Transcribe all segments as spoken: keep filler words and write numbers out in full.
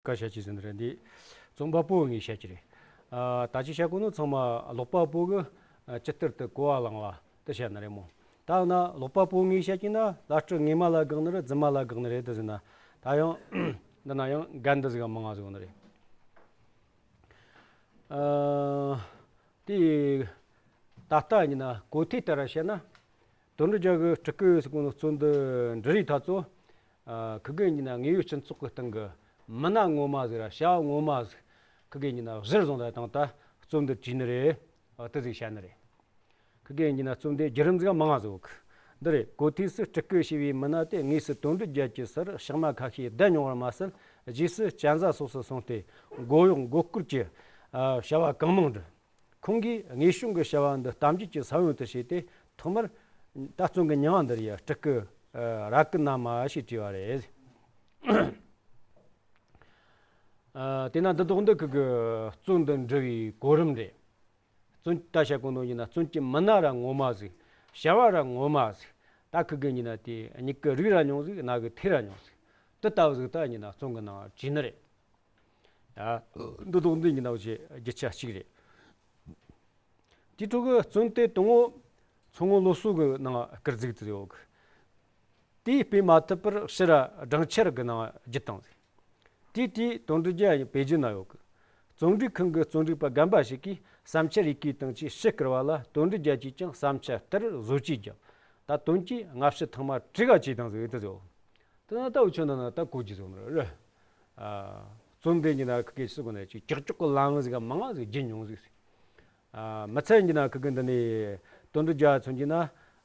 ག་བཤད་ཀྱི་ཟིན་རེད། འདི་རྩོམ་པ་པོ་ངས་བཤད་ཀྱི་རེད། ཨ། ད་ཅི་བཤད་གོ་ནོ་ཚང་མ་ཀློག་པ་པོ་གི་ཨ་ཇི་ལྟར་དུ་གོ་བ་བླངས་པ་དེ་བཤད་ནི་རེད་མོ། ད་ན་ཀློག་པ་པོ་ངས་བཤད་ཀྱི་ན་བླ་སྤྲུལ་ངོ་མ་ལ་དགག་ནི་རེད། རྫུན་མ་ལ་དགག་ནི་རེད་དེ་ཟེར་ན། ད་ཡང་འདི་ན་ཡང་འགལ་འདུ་ཟིག་མང་ང་ཟིག་ཡོད་ནི་རེད། ཨ། དེ་ད་ལྟ་ཡིན་ན་གོ་ཐོས་ལྟར་བཤད་ན། དོན་གྲུབ་རྒྱལ་གྱི་སྤྲུལ་སྐུ་ཟེར་གོ་ནོ་རྩོམ་འདི་འབྲི་རིས་ད་ཚོ། ཨ། ཁི་དགེ་ཡིན་ན་དངོས་ཡོད་སྤྱི་ཚོགས་ཀྱི་སྟེང་གི་མི་སྣ་ངོ་མ་ཟིག་ར་བྱ་བ་ངོ་མ་ཟིག་ཁི་དགེ་ཡིན་ན་གཞིར་བཟུང་ད་བཏང་ད་རྩོམ་འདི་བྲིས་ནི་རེད། ཨ། དེ་ཟིག་བཤད་ནི་རེད། ཁི་དགེ་ཡིན་ན་རྩོམ་འདི་བརྒྱུད་རིམ་ཟིག་མང་ང་ཟིག་ཡོད་གི། འདི་རེད། གོ་ཐོས་སུ་སྤྲུལ་སྐུ་ཞེས་པའི་མི་སྣ་དེ་དངོས་སུ་དོན་གྲུབ་རྒྱལ་གྱི་སར་ཕྱག་མ་ཁ་ཤས་བསྡད་མྱོང་བར་མ་ཟད། རྗེས་སུ་གཅན་གཟན་སོགས་སུ་སོང་སྟེ་མགོ་གཡོག་མགོ་སྐོར་གྱི་ཨ་བྱ་བ་གང་མང་བསྒྲུབས། ཁོང་གིས་དངོས་བྱུང་གི་བྱ་བ་འདི་གཏམ་རྒྱུད་ཀྱི་ས་བོན་དུ་བྱས་ཏེ། ཐོག་མར་ད་རྩོམ་གྱི་མྱིང་ང་འདི་རེད་ཡ། སྤྲུལ་སྐུ་ཨ་ར་ཀི་ན་མ་ཞེས་བྲིས་པ་རེད། ཨ། དེས་ན་འདི་དོག་འདི་ཁི་དགེ་རྩོམ་འདི་འབྲི་བའི་གོ་རིམ་རེད། རྩོམ་ད་བཤད་གོ་ནོ་ཡིན་ན་རྩོམ་གྱི་མི་སྣ་ར་ངོ་མ་ཟིག་བྱ་བ་ར་ངོ་མ་ཟིག་ད་ཁི་དགེ་ཡིན་ན་དེ་མྱིག་གི་རིག་ར་མྱོང་ཟིག་རྣ་གི་ཐོས་ར་མྱོང་ཟིག་དེ་ལྟ་བུ་ཟིག་ད་ཡིན་ན་རྩོམ་གྱི་ནང་བྲིས་ནི་རེད། ཡ། འདི་དོག་འདི་ཡིན་ན་བྱས་རྒྱུ་ཆ་གཅིག་རེད། དེ་ཕྲུ་གུ་རྩོམ་དེ་དང་པོ་མཚོ་སྔོན་སློབ་གསོ་གི་ནང་བསྐུར་ཟིག་དེ་ཡོད་གི། དེས་སྤེལ་མ་ཐུབ་པར་ཕྱིར་སྦྲང་ཆར་གྱི་ནང་བརྒྱུད་བཏང་ཟིག་དེའི་དུས་དོན་གྲུབ་རྒྱལ་ཡང་པེ་ཅིན་ན་ཡོད་གི། རྩོམ་སྒྲིག་ཁང་གི་རྩོམ་སྒྲིག་པ་རྒན་པ་ཞིག་གིས་བསམ་འཆར་ཡི་གེའི་སྟེང་གཅིག་ཕྱིར་བསྐུར་བ་ལ། དོན་གྲུབ་རྒྱལ་གྱིས་ཀྱང་བསམ་འཆར་ལྟར་བཟོ་བཅོས་བརྒྱབ། ད་དོན་གྱིས་སྔ་ཕྱི་ཐེངས་མ་དྲུག་ག་བྱས་བཏང་ཟིག་དེ་ཟེར། དེ་ན་ད་འུ་ཆོ་ན་ན་ད་གོ་རྒྱུ་ཟིག་ནི་རེད། ཨ། རྩོམ་དེ་ཡིན་ན་ཁི་དགེ་སུ་གོ་ན་ཅིག་ཀྱག་ཀྱོག་གི་ལམ་ཟིག་མང་ང་ཟིག་བརྒྱུད་མྱོང་ཟིག་ཨ། མི་ཚད་ཡིན་ན་ཁི་དགེ་འདི་ནས་དོན་གྲུབ་རྒྱལ་མཚོན་གྱི་ན།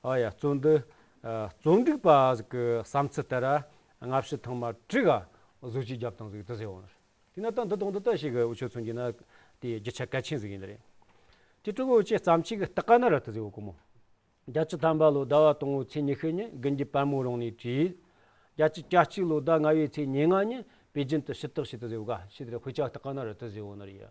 ཨ་ཡ། རྩོམ་འདི་ཨ་རྩོམ་སྒྲིག་པ་ཟིག་གི་བསམ་ཚུལ་ལྟར་སྔ་ཕྱི་ཐེངས་མ་དྲུག་ག་བཟོ་བཅོས་བརྒྱབ་བཏང་ཟིག་དེ་ཟེར་ཡོང་ནི་རེད། དེས་ན་ད་འདི་དང་འདི་ལྟ་ཞིག་གི་འུ་ཆོ་མཚོན་གྱི་ན་དེ་རྒྱུ་ཆ་གལ་ཆེན་ཟིག་ཡིན་ནི་རེད། དེ་ཕྲུ་གུ་འུ་ཆོས་བརྩམས་ཆོས་གི་སྟག་ཀ་ན་ར་དེ་ཟེར་ཡོད་གོ་མོ། བརྒྱད་ཅུ་ཐམ་པ་ལོ་ཟླ་བ་དང་པོ་ཚེས་ཉི་ཤུ་ཉིན་དགུན་གྱི་པད་མོ་རང་ནས་བྲིས། བརྒྱད་ཅུ་གྱ་གཅིག་ལོ་ཟླ་ལྔ་པའི་ཚེས་ཉེར་ལྔ་ཉིན་པེ་ཅིན་དུ་ཞུ་དག་བྱས་དེ་ཟེར་ག་ཞེས་དེ་དཔེ་ཆ་སྟག་ཀ་ན་ར་དེ་ཟེར་ཡོད་ནི་རེད།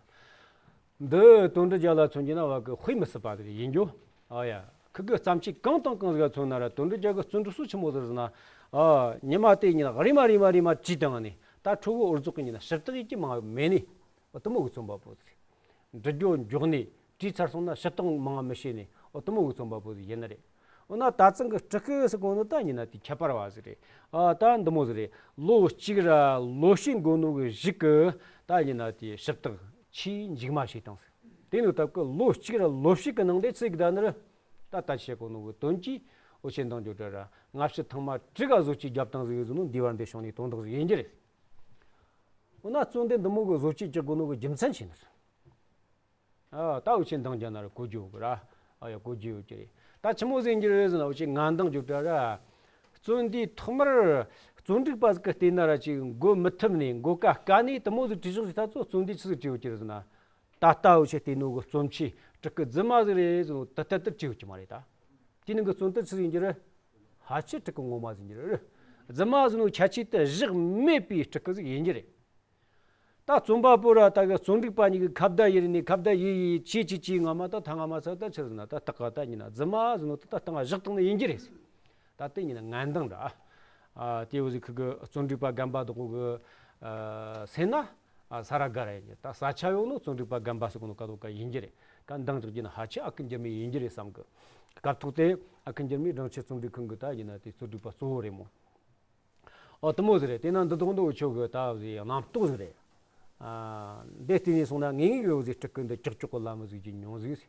འདི་དོན་གྲུབ་རྒྱལ་ལ་མཚོན་གྱི་ན་བ་གི་དཔེ་མི་སྲིད་པ་དེ་ཡིན་རྒྱུ། ཨ་ཡ། ཁི་དགེ་བརྩམས་ཆོས་གང་དང་གང་ཟིག་མཚོན་ན་ར་དོན་གྲུབ་རྒྱལ་གི་རྩོམ་སྒྲིག་སྲོལ་ཆི་མོ་ཟིག་རེད་ཟེར་ན། ཨ། ཉི་མ་དེ་ཉིན་རེ་མ་རེ་མ་རེ་མ་བྲིས་བཏང་ནས་ད་ཕྲུ་གུ་འུ་ཚོ་གི་ཉིན་ཞུ་དག་ཡེད་རྒྱུ་མང་བ་མེད་ནས། འོ་དེ་མོ་གི་རྩོམ་པ་པོ་ཟིག་འབྲི་རྒྱུ་མགྱོགས་ནས་བྲིས་ཚར་སོང་ན་ཞུ་དག་མང་བ་མི་བྱེད་ནས། འོ་དེ་མོ་གི་རྩོམ་པ་པོ་ཟིག་ཡིན་ནི་རེད། འོ་ན་ད་ཐེངས་གི་སྤྲུལ་སྐུ་ཟེར་གོ་ནོ་ད་ཡིན་ན་དེ་ཁྱད་པར་བ་ཟིག་རེད། ཨ། ད་འདི་མོ་ཟིག་རེད། ལོ་གཅིག་ར་ལོ་ཕྱེད་འགོར་ནོ་གི་གཞུག་གི་ད་ཡིན་ན་དེ་ཞུ་དག་ཆེས་མཇུག་མ་བྱས་བཏང་ཟིག་དེ་ནི་སྟབས་ཀྱིས་ལོ་གཅིག་ར་ལོ་ཕྱེད་ཀྱི་ནང་དེ་ཚིག་ད་ནི་ར། ད་ལྟ་བཤད་གོ་ནོ་གི་དོན་གྱིས་འུ་ཆོས་འདང་རྒྱོབ་དྲ་ར་སྔ་ཕྱི་ཐེངས་མ་དྲུག་ག་བཟོ་བཅོས་བརྒྱབ་བཏང་ཟིག་ཡོད་ཟེར་ནོ་འདི་བར་འདི་བྱུང་ནས་དོན་དག་ཟིག་ཡིན་རྒྱུ་རེད། འོ་ན་རྩོམ་འདི་འདི་མོ་གི་བཟོ་བཅོས་རྒྱག་དགོས་ནོ་གི་རྒྱུ་མཚན་ཆི་ནི་རེད། ཨ། ད་འུ་ཆོས་འདང་རྒྱག་ན་ར་གོ་རྒྱུ་ཡོད་གི་ར། ཨ་ཡ། གོ་རྒྱུ་ཡོད་ཀྱི་རེད། ད་ཆི་མོ་ཟིག་ཡིན་རྒྱུ་རེད་ཟེར་ན། འུ་ཆོས་ང་འདང་རྒྱོབ་དྲ་ར། རྩོམ་འདི་ཐོག་མར་རྩོམ་སྒྲིག་པ་ཟིག་གིས་བལྟས་ན་ར་ཅིག་མགོ་མི་ཐུབ་ནས་མགོ་ཀ་བཀའ་ནས་དེ་མོ་ཟིག་བྲིས་ཤོག་ཟེར་ད་ཚོ་རྩོམ་འདི་ཆི་ཟིག་བྲིས་ཡོད་ཀྱི་རེད་ཟེར་ན། ད་ལྟ་འུ་ཆོས་བལྟས་ནོ་གི་རྩོམ་ཆོས་སྤྲུལ་སྐུ་རྫུན་མ་ཟིག་རེད་ཟེར་ནོ་དེ་ལྟར་དུ་བྲིས་ཡོད་ཀྱི་མ་རེད་ད། དེའི་ནང་གི་རྩོམ་དེ་ཆི་ཟིག་ཡིན་རྒྱུ་རེད། ཕལ་ཆེར་སྤྲུལ་སྐུ་ངོ་མ་ཟིག་ཡིན་རྒྱུ་རེད། རྫུན་མ་ཟེར་ནོ་ཁྱད་ཆོས་དེ་བཞག་མེད་པའི་སྤྲུལ་སྐུ་ཟིག་ཡིན་རྒྱུ་རེད། ད་རྩོམ་པ་པོ་ར་ད་གི་རྩོམ་སྒྲིག་པ་གཉིས་ཀྱིས་ཁ་བརྡ་ཡེད་ནས་ཁ་བརྡ་ཡེད་ཡེད་བྱས་བྱས་བྱས་ངོ་མ་ད་ཐ་ང་མ་ཚད་ད་ཆི་ཟེར་ན་ད་སྟག་ཀ་ད་ཡིན་ན་རྫུན་མ་ཟེར་ནོ་ད་ད་སྟེང་བཞག་བཏང་ནི་ཡིན་རྒྱུ་རེད། ད་དེ་ཡིན་ན་ངན་འདང་འདྲ། ཨ། དེ་འུ་ཟིག་ཁི་གི་རྩོམ་སྒྲིག་པ་རྒན་པ་དག་གི་ཨ་སེམས་ན། ཨ། ས་ར་དགའ་ར་ཡིན་གྱི། ད་ས་ཆ་ཡོད་ནོ་རྩོམ་སྒྲིག་པ་རྒན་པ་ཟེར་གོ་ནོ་ག་དོ་ག་ཡིན་གྱི་རེད། ག་འདང་རྒྱག་རྒྱུ་ན་ཕལ་ཆེར་ཨ་ཁུ་འགྱུར་མེད་ཡིན་གྱི་རེད་བསམ་གི། སྐབས་ཐོག་དེ་ཨ་ཁུ་འགྱུར་མེད་སྦྲང་ཆར་རྩོམ་སྒྲིག་ཁང་གི་ད་ཡིན་ན་དེ་རྩོམ་སྒྲིག་པ་གཙོ་བོ་རེད་མོ། ཨོ་དེ་མོ་ཟིག་རེད། དེ་ན་འདི་དག་འདི་འུ་ཆོ་གི་ད་ཟིག་རྣམ་རྟོག་ཟིག་རེད། ཨ། འདི་བལྟས་ནས་སོང་ན་ངེས་ངེས་གི་འུ་ཟིག་སྤྲུལ་སྐུ་འདི་ཀྱག་ཀྱོག་གི་ལམ་ཟིག་གི་མྱོང་ཟིག།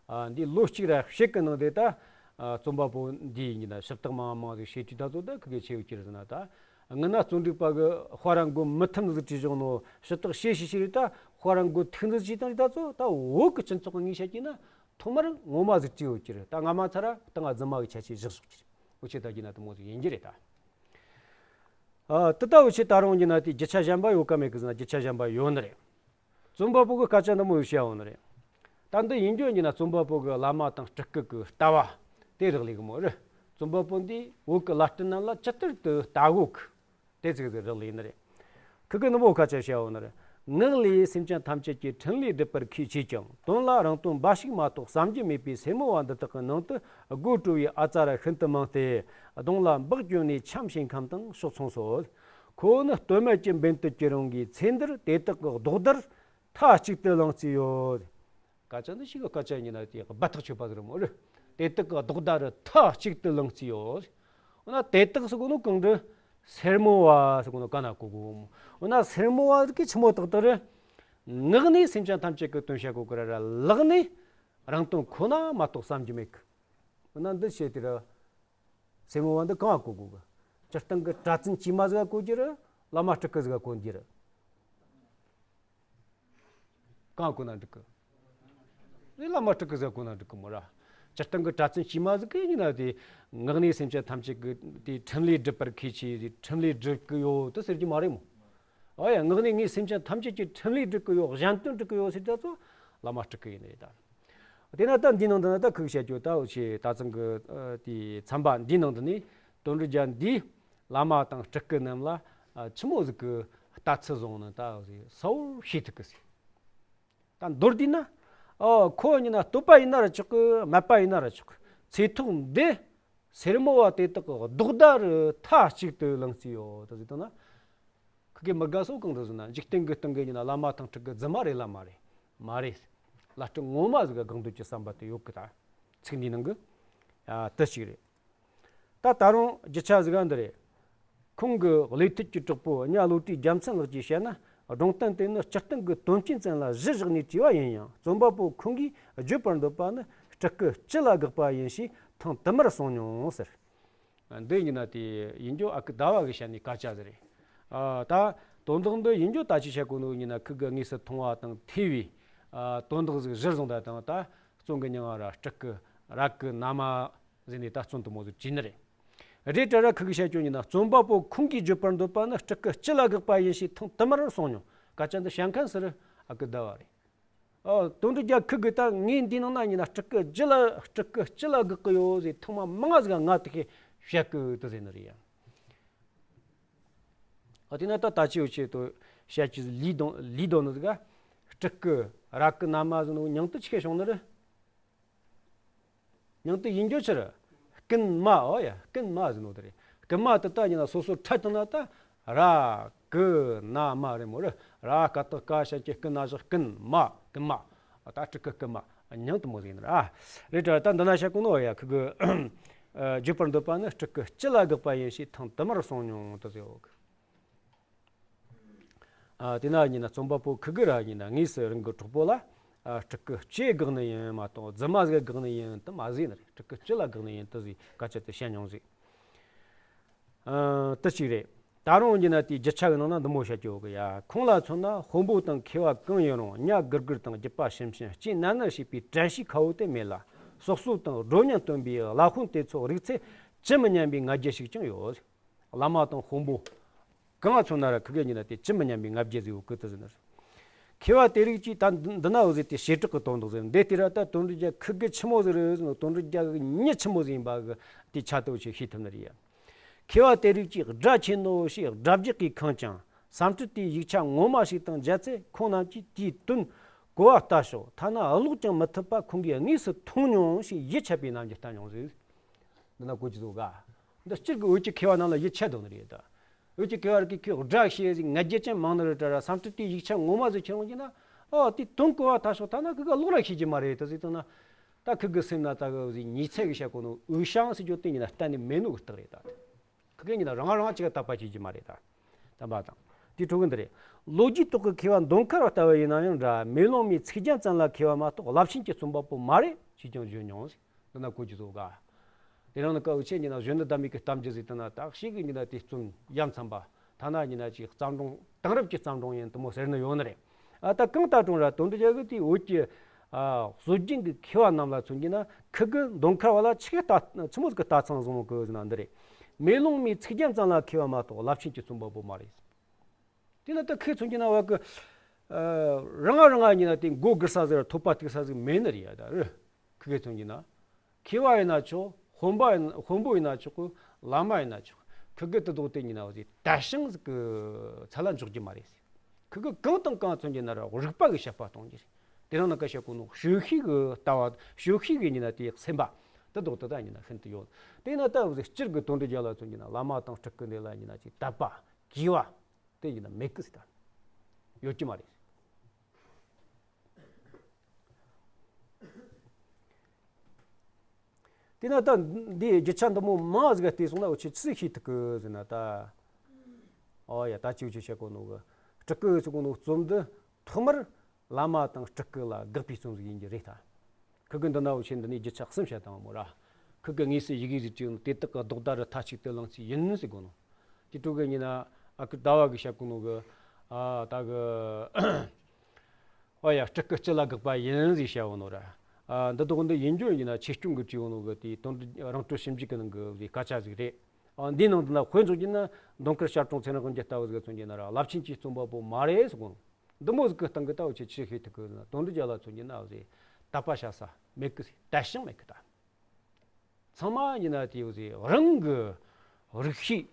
ཨ། འདི་ལོ་གཅིག་ར་ཕྱེད་ཀྱི་ནང་དེ་ད། ཨ། རྩོམ་པ་པོ་འདིས་ཡིན་ན་ཞིབ་བརྟག་མང་མང་ཟིག་བྱེད་དུས་ད་ཚོ་ད་ཁི་གེ་ཆེ་བོ་ཁྱེར་ཟིན་ན་ད། ངི་ན་རྩོམ་སྒྲིག་པ་གི་དཔའ་ར་མགོ་མི་ཐུམ་ཟིག་བྲིས་བཞག་ནོ་ཞིབ་བརྟག་བྱེད་བྱེད་བྱེད་རེད་ད། དཔའ་ར་མགོ་ཐུག་ཟིག་བྱས་བཏང་རེད་ད་ཚོ། ད་བོད་ཀྱི་སྤྱི་ཚོགས་ངས་བཤད་ཀྱི་ན་ཐོག་མར་ངོ་མ་ཟིག་བྲིས་ཡོད་ཀྱི་རེད། ད་ང་མ་ཚ་ར་ད་ང་རྫུན་མ་གི་ཁྱད་ཆོས་བཞག་བཞག་ཀྱི་རེད། འུ་ཆོས་ད་གྱི་ན་དེ་མོ་ཟིག་ཡིན་གྱི་རེད་ད། ཨ། དེ་ལྟ་བུ་ཆེ་ད་རུང་ཡིན་ན་དེ་རྒྱུ་ཆ་གཞན་པ་ཡོད་ཀ་མེད་ཀི་ཟེར་ན་རྒྱུ་ཆ་གཞན་པ་ཡོད་ནི་རེད། རྩོམ་པ་པོ་གི་སྐད་ཆ་འདི་མོ་ཡོད་བཤད་ཡོང་ནི་རེད། ད་འདི་ཡིན་རྒྱུ་ཡིན་ན་རྩོམ་པ་པོ་གི་བླ་མ་དང་སྤྲུལ་སྐུ་གི་ལྟ་བ་དེ་རག་ལས་གི་མོ་རེད། རྩོམ་པ་པོ་འདིས་བོད་ཀྱི་བླ་སྤྲུལ་རྣམས་ལ་ཇི་ལྟར་དུ་ལྟ་གོ་གི། དེ་ཚིག་ཟིག་རག་ལས་ནི་རེད། ཁི་གི་ནི་མོ་ཁ་ཆ་བཤད་ཡོང་ནི་རེད། ངག་ལས་སེམས་ཅན་ཐམས་ཅད་ཀྱི་འཕྲིན་ལས་སྒྲུབ་པར་ཁས་བྱེད་ཀྱང་དོན་ལ་རང་དོན་འབའ་ཞིག་མ་གཏོགས་བསམ་རྒྱུ་མེད་པའི་སེར་མོ་བ་འདི་དག་གི་ནང་དུ་དགོད་བྲོ་བའི་ཨ་ཙ་ར་ཤིན་ཏུ་མང་སྟེ། གདོང་ལ་འབག་གྱོན་ནས་འཁྱམས་ཞིང་ཁམས་དང་ཕྱོགས་མཚུངས་སོ། ཁོ་བོ་ནི་སྟོད་སྨད་ཀྱི་འབེན་དུ་གྱུར་རུང་གི་ཚེ་འདིར་དེ་དག་གི་ལྡོག་ཟླར་མཐའ་གཅིག་ཏུ་ལེན་རྩིས་ཡོད། སྐད་ཆ་འདི་ཞིག་གི་སྐད་ཆ་ཡིན་ན་དེ་སྦ་ཐག་ཆོད་པ་ཟིག་རེད་མོ་རེད། དེ་དག་གི་ལྡོག་ཟླ་རུ་མཐའ་གཅིག་ཏུ་ལེན་རྩིས་ཡོད། འོ་ན་དེ་དག་ཟེར་གོ་ནོ་གང་རེད། སེར་མོ་བ་ཟེར་གོ་ནོ་ག་ན་གོ་གོ་མོ། འོ་ན་སེར་མོ་བ་ཟིག་གི་ཆི་མོ་དག་དག་རེད། ངག་ནས་སེམས་ཅན་ཐམས་ཅད་ཀྱི་དོན་བཤད་གོ་གི་ར་ར། ལག་ནས་རང་དོན་ཁོ་ན་མ་གཏོགས་བསམ་རྒྱུ་མེད་གི། འོ་ན་འདི་བཤད་དེ་ར། སེར་མོ་བ་འདི་གང་ང་གོ་དགོས་གི། སྤྱིར་བཏང་གི་གྲྭ་བཙུན་དཀྱུས་མ་ཟིག་ག་གོ་རྒྱུ་རེད། བླ་མ་སྤྲུལ་སྐུ་ཟིག་ག་གོ་རྒྱུ་རེད། གང་གོ་ན་འགྲིག་གི། རེད། བླ་མ་སྤྲུལ་སྐུ་ཟིག་ག་གོ་ན་འགྲིག་གི་མོ་ར། སྤྱིར་བཏང་གི་གྲྭ་བཙུན་དཀྱུས་མ་ཟིག་གིས་ཡིན་ན་དེ། ངག་ནས་སེམས་ཅན་ཐམས་ཅད་ཀྱི་དེ་ཁྲིམས་ལས་སྒྲུབ་པར་མཁས་ཆེ། ཁྲིམས་ལས་སྒྲུབ་གི་ཡོད་དེ་ཟེར་རྒྱུ་མ་རེད་མོ། ཨ་ཡ། ངག་ནས་ངས་སེམས་ཅན་ཐམས་ཅད་ཀྱི་ཁྲིམས་ལས་སྒྲུབ་གི་ཡོད། གཞན་དོན་སྒྲུབ་གི་ཡོད་ཟེར་ད་ཚོ་བླ་མ་སྤྲུལ་སྐུ་ཡིན་ནི་རེད་ད། དེས་ན་ད་འདིའི་ནང་དུ་ན་ད་ཁུག་བཤད་རྒྱུ་ད་འུ་ཆོས་ད་ཚང་གི་ཨ་དེའི་ཚན་པ་འདིའི་ནང་དུ་ནས་དོན་གྲུབ་རྒྱལ་འདིས་བླ་མ་དང་སྤྲུལ་སྐུ་རྣམས་ལ་ཨ་ཆི་མོ་ཟིག་གི་ལྟ་ཚུལ་བཟུང་ནི་ད་གསལ་བོར་ཤེས་ཐུབ་གི་ཟིག། ད་མདོར་བསྡུས་ན། ཨོ། ཁོ་ཡིན་ན་སྟོད་པ་ཡིན་ན་ར་ཆོག་གི། སྨད་པ་ཡིན་ན་ར་ཆོག་གི། ཚེ་ཐོག་འདི་སེར་མོ་བ་དེ་དག་གི་ལྡོག་ཟླ་རུ་མཐའ་གཅིག་ཏུ་ལེན་རྩིས་ཡོད་དེ་ཟེར་བཏང་ན། ཁུ་གེ་མི་དགའ་སོ་གང་དུ་ཟེར་ན། འཇིག་རྟེན་གྱི་སྟེང་གི་ཡིན་ན་བླ་མ་དང་སྤྲུལ་སྐུ་རྫུན་མ་རེད་ལ་མ་རེད། མ་རེད། བླ་སྤྲུལ་ངོ་མ་ཟིག་ག་དགག་འདོད་ཀྱི་བསམ་པ་དེ་ཡོད་གི། ད་ཚིག་འདིའི་ནང་གི་ཨ་དེ་ཞིག་རེད། ད་ད་རུང་རྒྱུ་ཆ་ཟིག་ག་འདི་རེད། ཁོང་གི་ལས་མཐུན་གྱི་གྲོགས་པོ་གཉའ་བློ་གྲོས་རྒྱལ་མཚན་ལགས་ཀྱིས་བཤད་ན། སྒྲུང་གཏམ་དེ་ནི་སྤྱིར་བཏང་གི་དོན་རྐྱེན་ཙམ་ལ་གཞི་བཞག་ནས་བྲིས་པ་ཡིན་ཡང་། རྩོམ་པ་པོ་ཁོང་གིས་བརྗོད་པར་འདོད་པ་ནི་སྤྲུལ་སྐུ་སྤྱི་ལ་དགག་པ་ཡིན་ཞེས་ཐེངས་དུ་མར་གསུངས་མྱོང་ཟེར། འདི་ཡིན་ན་དེ་ཡིན་རྒྱུ་ཨ་ཁུ་ཟླ་བ་གིས་བཤད་ནི་སྐད་ཆ་ཟིག་རེད། ཨ་ད་དོན་དག་འདི་ཡིན་རྒྱུ་ད་ཅི་བཤད་གོ་ནོ་ཡིན་ན། ཁུ་གི་དངོས་སུ་མཐོང་བ་དང་ཐོས་པའི་ཨ་དོན་དག་ཟིག་གཞིར་བཟུང་ད་དང་། ད་བཙོན་གི་མྱིང་ང་ར་སྤྲུལ་སྐུ་ར་གི་ན་མ་ཟེར་ནས་ད་བཙོན་དུ་མོ་ཟིག་བྲིས་ནི་རེད། རེད་དྲ་ར་ཁུ་གིས་བཤད་རྒྱུ་ཡིན་ན། རྩོམ་པ་པོ་ཁོང་གིས་བརྗོད་པར་འདོད་པ་ནི་སྤྲུལ་སྐུ་སྤྱི་ལ་དགག་པ་ཡིན་ཞེས་ཐེངས་དུ་མར་གསུངས་མྱོང་། སྐད་ཆ་འདི་བཤད་མཁན་སུ་རེད། ཨ་ཁུ་ཟླ་བ་རེད། ཨོ། དོན་གྲུབ་རྒྱལ་ཁུ་གིས་ད་ངས་འདི་ནང་ན་ཡིན་ན་སྤྲུལ་སྐུ་སྤྱི་ལ་སྤྲུལ་སྐུ་སྤྱི་ལ་དགག་གི་ཡོད་ཟེར་ཐེངས་མ་མང་ང་ཟིག་ག་ང་དེ་གི་བཤད་གི་དེ་ཟེར་ནི་རེད་ཡ། ཨ་དེ་ན་ད་ད་ཅི་འུ་ཆོས་དོ་བཤད་ཀྱི་ལི་དོན་ལི་དོན་ནི་ཟིག་ག། སྤྲུལ་སྐུ་ར་གི་ན་མ་ཟེར་ནོ་མྱིང་དེ་ཆི་གེ་བྱུང་ནི་རེད། མྱིང་དེ་ཡིན་རྒྱུ་ཆི་རེད། རྐུན་མ། ཨོ་ཡ། རྐུན་མ་ཟེར་ནོ་དེ་རེད། རྐུན་མ་དེ་ད་ཡིན་ན་སོ་སོ་ཕྲད་བཏང་ན་ད། ར་གི་ན་མ་རེད་མོ་རེད། ར་ཀ་བཏགས་རྐ་ཞབས་ཀྱུ་རྐུ་ན་བཞག་རྐུན་མ། རྐུན་མ། ད་སྤྲུལ་སྐུ་རྐུན་མ་མྱིང་དེ་མོ་ཟིག་ཡིན་ནི་ར། རེད་དྲ་ད་འདི་ན་བཤད་གོ་ནོ་ཡ། ཁུ་གི་ཨ་བརྗོད་པར་འདོད་པ་ནི་སྤྲུལ་སྐུ་སྤྱི་ལ་དགག་པ་ཡིན་ཞེས་ཐེངས་དུ་མར་གསུངས་མྱོང་དེ་ཟེར་ཡོད་གི། ཨ་དེ་ན་ཡིན་ན་རྩོམ་པ་པོ་ཁུ་གི་ར་ཡིན་ན་དངོས་སུ་རང་གི་གྲོགས་པོ་ལ་ཨ་སྤྲུལ་སྐུ་སྤྱི་དགག་ནི་ཡིན་མ་གཏོགས་རྫུན་མ་ཟིག་དགག་ནི་ཡིན་དེ་མ་ཟེར་ནི་རེད། སྤྲུལ་སྐུ་སྤྱི་ལ་དགག་ནི་ཡིན་དེ་ཟིག་སྐད་ཆ་དེ་བཤད་མྱོང་ཟིག། ཨ་དེ་གཅིག་རེད། ད་རུང་ཡིན་ན་དེའི་རྒྱུ་ཆ་གི་ནང་ན་འདི་མོ་བཤད་ཀྱི་ཡོད་གི་ཡ། ཁོང་ལ་མཚོན་ན་དཔོན་པོ་དང་མཁས་པ་གང་ཡིན་རུང་གཉའ་སྒུར་སྒུར་དང་རྒྱུད་པ་ཞུམ་ཞུམ་སྐྱེས་ནར་ནར་བྱེད་པའི་དྲན་ཤེས་ཁ་བོ་དེ་མེད་ལ། སྲོག་གསོ་དང་སྒྲོ་སྙིང་སྟོན་པའི་བླ་དཔོན་དེ་ཚོ་རིག་ཚེ་ཇི་མི་སྙམ་པའི་ང་རྒྱལ་ཞིག་ཀྱང་ཡོད། བླ་མ་དང་དཔོན་པོ་གང་ང་མཚོན་ན་ར་ཁུ་གེ་ཉིད་ན་དེ་ཇི་མི་སྙམ་པའི་ང་རྒྱལ་ཟིག་ཡོད་གི་དེ་ཟེར་ནི་རེད། མཁས་པ་དེ་རིགས་ཀྱིས་ད་འདི་འདི་ན་འུ་ཟེར་དེ་བྱེ་བྲག་གི་དོན་དག་ཟེར། འདི་དེ་ར་ད་དོན་གྲུབ་རྒྱལ་ཁུ་གེ་ཆི་མོ་ཟིག་རེད་ཟེར་ན། དོན་གྲུབ་རྒྱལ་གི་མྱི་ཆི་མོ་ཟིག་ཡིན་པ་གི་དེ་ཆ་དེ་འུ་ཆོས་ཤེས་ཐུབ་ནི་རེད་ཡ། མཁས་པ་དེ་རིགས་ཀྱིས་སྒྲ་ཆེ་ནོ་ཞེས་སྒྲ་བརྒྱུད་ཀྱིས་ཁེངས་ཀྱང་། སཾ་སྐྲྀ་ཏའི་ཡིག་ཆ་ངོ་མ་ཞིག་དང་མཇལ་ཚེ་ཁོང་རྣམས་ཀྱིས་དེའི་དོན་གོ་བ་ལྟ་ཞོག། ཐ་ན་ཀློག་ཀྱང་མི་ཐུབ་པ་ཁོང་གིས་དངོས་སུ་མཐོང་མྱོང་ཞེས་ཡིད་ཆད་པའི་རྣམ་འགྱུར་བསྟན་མྱོང་ཟིག། འདི་ན་གོ་རྒྱུ་འདུག་ག། འདི་སྤྱིར་གྱི་བོད་ཀྱི་མཁས་པ་རྣམས་ལ་ཡིད་ཆད་འདུག་ནི་རེད་ད། བོད་ཀྱི་མཁས་པ་རིགས་ཀྱི་སྒྲ་ཤེས་ཟིག་ང་རྒྱལ་ཅན་མང་ནི་རེད་དྲ་ར། སཾ་སྐྲྀ་ཏའི་ཡིག་ཆ་ངོ་མ་ཟིག་ཁྱེར་འོང་གྱི་ན། ཨོ་དེའི་དོན་གོ་བ་ལྟ་ཞོག། ཐ་ན་ཁུ་གེ་ཀློག་ར་ཤེས་ཀྱི་མ་རེད་དེ་ཟེར་བཏང་ན། ད་ཁུ་གེ་སེམས་ན་ད་གི་ཟིག་ཉི་ཚེ་གི་བཤད་གོ་ནོ་འུ་ཤང་ཟེར་རྒྱུ་དེ་ཉིད་ན་གཏན་ནས་མེད་ནོ་གི་རྟགས་རེད་ད། ཁུ་གེ་ཉིད་ན་རང་རང་ཅིག་དད་པ་བྱེད་ཀྱི་མ་རེད་ད། དམ་པ་དང་། དེའི་ཕྲུ་གུ་འདི་རེད། ལོ་རྒྱུས་ཐོག་གི་མཁས་པ་མདོ་མཁར་བ་ལྟ་བུ་ཡིན་ན་ཡང་འདྲ། མེ་ལོང་མའི་ཚིག་རྒྱན་ཙམ་ལ་མཁས་པ་མ་གཏོགས་རླབས་ཆེན་གྱི་རྩོམ་པ་པོ་མ་རེད་ཅེས་ཀྱང་བརྗོད་མྱོང་ཟིག། འདི་ན་གོ་རྒྱུ་འདུག་ག། དེ་རིང་ནི་སྐབས་འུ་ཆོས་ཉིད་ན་གཞོན་ནུ་ཟླ་མེད་ཀྱི་གཏམ་རྒྱུད་ཟིག་དེ་ན་ད་ཞིག་གི་ཉིད་ན་དེ་རྩོམ་ཡ་མཚན་པ། ཐ་ན་ཉིད་ན་ཅིག་བརྩམས་སྒྲུང་དེང་རབས་ཀྱི་བརྩམས་སྒྲུང་ཡིན་དེ་མོ་ཟེར་ནི་ཡོད་ནི་རེད། ཨ་ད་གང་ལྟར་རུང་ར་དོན་གྲུབ་རྒྱལ་གྱིས་དེའི་བོད་ཀྱི་ཨ་སྲོལ་རྒྱུན་གྱི་མཁས་པ་རྣམས་ལ་མཚོན་གྱི་ན་ཁུ་གེ་མདོ་མཁར་བ་ལ་ཆི་གེ་ལྟ་ཆི་མོ་ཟིག་གི་ལྟ་ཚང་བཟུང་གི་ཟེར་ན་འདི་རེད། མེ་ལོང་མའི་ཚིག་རྒྱན་ཙམ་ལ་མཁས་པ་མ་གཏོགས་རླབས་ཆེན་གྱི་རྩོམ་པ་པོ་མ་རེད། དེ་ན་ད་ཁུ་གེ་མཚོན་གྱི་ན་བ་གི་ཨ་རང་ང་རང་ང་ཉིད་ན་དེ་མགོ་སྒུར་ས་ཟིག་ར་ཐོད་པ་གཏུག་ས་ཟིག་མེད་ནི་རེད་ཡ། ད་རེད། ཁུ་གེ་མཚོན་གྱི་ན། མཁས་པ་ཡིན་ན་ཆོག། དཔོན་པ་ཡིན་དཔོན་པོ་ཡིན་ན་ཆོག་གི། བླ་མ་ཡིན་ན་ཆོག། ཁུ་གེ་དེ་དོག་དེ་ཉིད་ན་བ་དེ་དད་ཞེན་ཟིག་གི་ཚད་ལ་འཇོག་རྒྱུ་མ་རེད་ཟེར། ཁུ་གེ་གང་དང་གང་མཚོན་གྱི་ན་ར་རིག་པ་གི་དཔྱད་པ་གཏོང་རྒྱུ་རེད། དེ་རིང་ནངས་ཀ་བཤད་གོ་ནོ་ཞོལ་ཤེས་གི་ལྟ་བ། ཞོལ་ཤེས་གི་ཉིད་ན་དེ་སེམས་པ་དེ་དོག་དེ་ད་ཉིད་ན་ཤིན་ཏུ་ཡོད། དེ་ན་ད་བ་དེ་སྤྱིར་གི་དོན་གྲུབ་རྒྱལ་ལ་མཚོན་གྱི་ན་བླ་མ་དང་སྤྲུལ་སྐུ་འདི་ལ་ཉིད་ན་ཅིག་དད་པ། གུས་པ་དེ་ཡིན་ན་མེད་གི་ཟེར་ད། ཡོད་ཀྱི་མ་རེད། དེས་ན་ད་འདིའི་རྒྱུ་ཆ་འདི་མོ་མང་ཟིག་བལྟས་སོང་ན་འུ་ཆོས་ཆི་ཟིག་ཤེས་ཐུབ་གི་ཟེར་ན་ད། ཨོ་ཡ། ད་ཅིག་ཅིག་བཤད་གོ་ནོ་གི། སྤྲུལ་སྐུ་ཟེར་གོ་ནོ་རྩོམ་འདི་ཐོག་མར་བླ་མ་དང་སྤྲུལ་སྐུ་ལ་དགག་པའི་རྩོམ་ཟིག་ཡིན་རྒྱུ་རེད་ད། ཁུ་གི་འདི་ན་འུ་ཆོས་འདི་ནས་རྒྱུ་ཆ་གསུམ་བཤད་དང་མོ་ར། ཁུ་གི་དངོས་སུ་ཡི་གེ་ཟིག་བྲིས་ནོ་དེ་དག་གི་ལྡོག་ཟླ་རུ་མཐའ་གཅིག་ཏུ་ལངས་ཚེ་ཡིན་ཟེར་གོ་ནོ། དེ་དྲུག་གི་ཉིན་ན་ཨ་ཁུ་ཟླ་བ་གི་བཤད་གོ་ནོ་གི། ཨ་ད་གི། ཨོ་ཡ། སྤྲུལ་སྐུ་སྤྱི་ལ་དགག་པ་ཡིན་ཟེར་བཤད་བོ་ནོ་ར། ཨ་འདི་དག་འདི་ཡིན་རྒྱུ་ཡིན་ན་ཆོས་སྐྱོང་གི་བྲིས་བོ་ནོ་གི་དེ་དོན་རང་གྲོལ་ཞིབ་འཇུག་གི་ནང་གི་སྐད་ཆ་ཟིག་རེད། ཨ་འདིའི་ནང་དུ་ན་དཔེ་འཇོག་རྒྱུ་ན་མདོ་མཁར་བྱ་སྒྲོན་ཚེ་རིང་དབང་རྒྱལ་ལྟ་བུ་ཟིག་མཚོན་རྒྱུ་ན་ར་རླབས་ཆེན་གྱི་རྩོམ་པ་པོ་མ་རེད་ཟེར་གོ་ནོ། འདི་མོ་ཟིག་གི་སྟེང་གི་ད་འུ་ཆོས་ཆི་ཤེས་ཐུབ་གི་ཟེར་ན་དོན་འགྲུབ་རྒྱལ་ལ་མཚོན་རྒྱུ་ན་འུ་ཟེར་དད་པ་བྱ་ས་མེད་གི་ཟེར། དད་ཞེན་མེད་གི་ད། ཚང་མ་ཡིན་ན་དེ་འུ་ཟེར་རང་གི་རིག་ཤེས།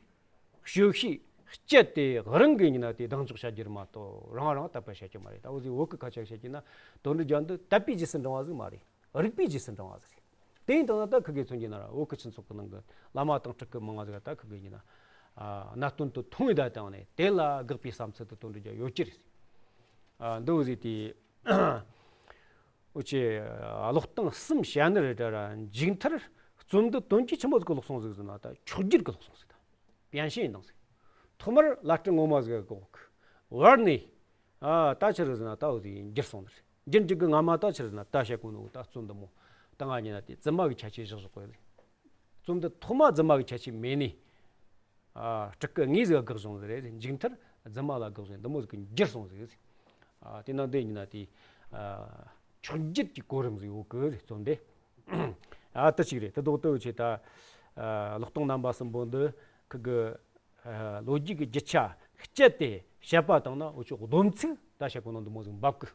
སྤྱོད་ཤེས་སྤྱད་དེ་རང་གི་ཡིན་ན་དེ་གདེང་འཇོག་བྱ་རྒྱུ་རེད་མ་གཏོགས་རང་རང་དད་པ་བྱ་རྒྱུ་མ་རེད། ད་འུ་ཟེར་བོད་ཀྱི་ཁ་ཆ་བཤད་རྒྱུ་ན་དོན་འགྲུབ་རྒྱལ་འདི་དད་པའི་རྗེས་སུ་འབྲང་བ་ཟིག་མ་རེད། རིག་པའི་རྗེས་སུ་འབྲང་བ་ཟིག་རེད། དེ་ཡིན་དང་ན་ད་ཁུ་གེ་མཚོན་རྒྱུ་ན་ར་བོད་ཀྱི་སྤྱི་ཚོགས་ཀྱི་ནང་གི་བླ་མ་དང་སྤྲུལ་སྐུ་མང་ང་ཟིག་ད་ཁུ་གེ་ཡིན་ན། ཨ་གནད་དོན་དུ་མཐོང་བའི་བརྡ་བཏང་ནས་དེ་ལ་དགག་པའི་བསམ་ཚུལ་དུ་དོན་འགྲུབ་རྒྱལ་ཡོད་ཀྱི་རེད། ཨ་འདི་འུ་ཟེར་དེ། འུ་ཆོས་ཀློག་སྟངས་གསུམ་བཤད་ནི་རེད་དྲ་ར། མཇུག་མཐར་རྩོམ་འདི་དོན་གྱིས་ཆི་མོ་ཟིག་གི་ཀློག་སོང་ཟིག་ཟེར་ན་ད་མཆོག་གྱུར་གི་ཀློག་སོང་ཟིག་ད། པཎ་ཞེས་ཡིན་དང་ཟིག་ཐོག་མར་བླ་སྤྲུལ་ངོ་མ་ཟིག་གི་གོ་གི། བར་ནས་ཨ་ད་ཆི་རེད་ཟེར་ན་ད་འུ་ཟིག་འགྱུར་སོང་ནི་རེད། འགྱུར་འགྱུར་གི་སྔ་མ་ད་ཆི་རེད་ཟེར་ན་ད་བཤད་གོ་ནོ་ད་རྩོམ་འདི་མོ་ད་ང་ཉིད་ན་དེ་རྫུན་མ་གི་ཁྱད་ཆོས་བཞག་བཞག་གོ་ཡ་ཟིག་རྩོམ་འདི་ཐོག་མ་རྫུན་མ་གི་ཁྱད་ཆོས་མེད་ནས། ཨ་སྤྲུལ་སྐུ་དངོས་ཟིག་དགག་བྱུང་ཟིག་རེད། མཇུག་མཐར་རྫུན་མ་ལ་དགག་བྱུང་འདི་མོ་ཟིག་གི་འགྱུར་སོང་ཟིག་ཨ་དེ་ནང་དེ་ཡིན་ན་དེ་ཨ་མཆོག་གྱུར་གྱི་གོ་རིམ་ཟིག་ཡོད་གི་རེད། རྩོམ་དེ་ཨ་དེ་ཅིག་རེད། དེ་ལྡོག་ཏུ་ཆེ་ད་ཨ་ཀློག་སྟངས་རྣམ་པ་གསུམ་པོ་འདི་ཁུ་གི་ཨ་ལོ་རྒྱུས་ཀྱི་རྒྱུ་ཆ་སྤྱད་དེ་བཤད་པ་དང་ན་འུ་ཆོ་སྡོམ་ཚིག་ད་བཤད་གོ་ནོ་འདི་མོ་ཟིག་འབབ་གི།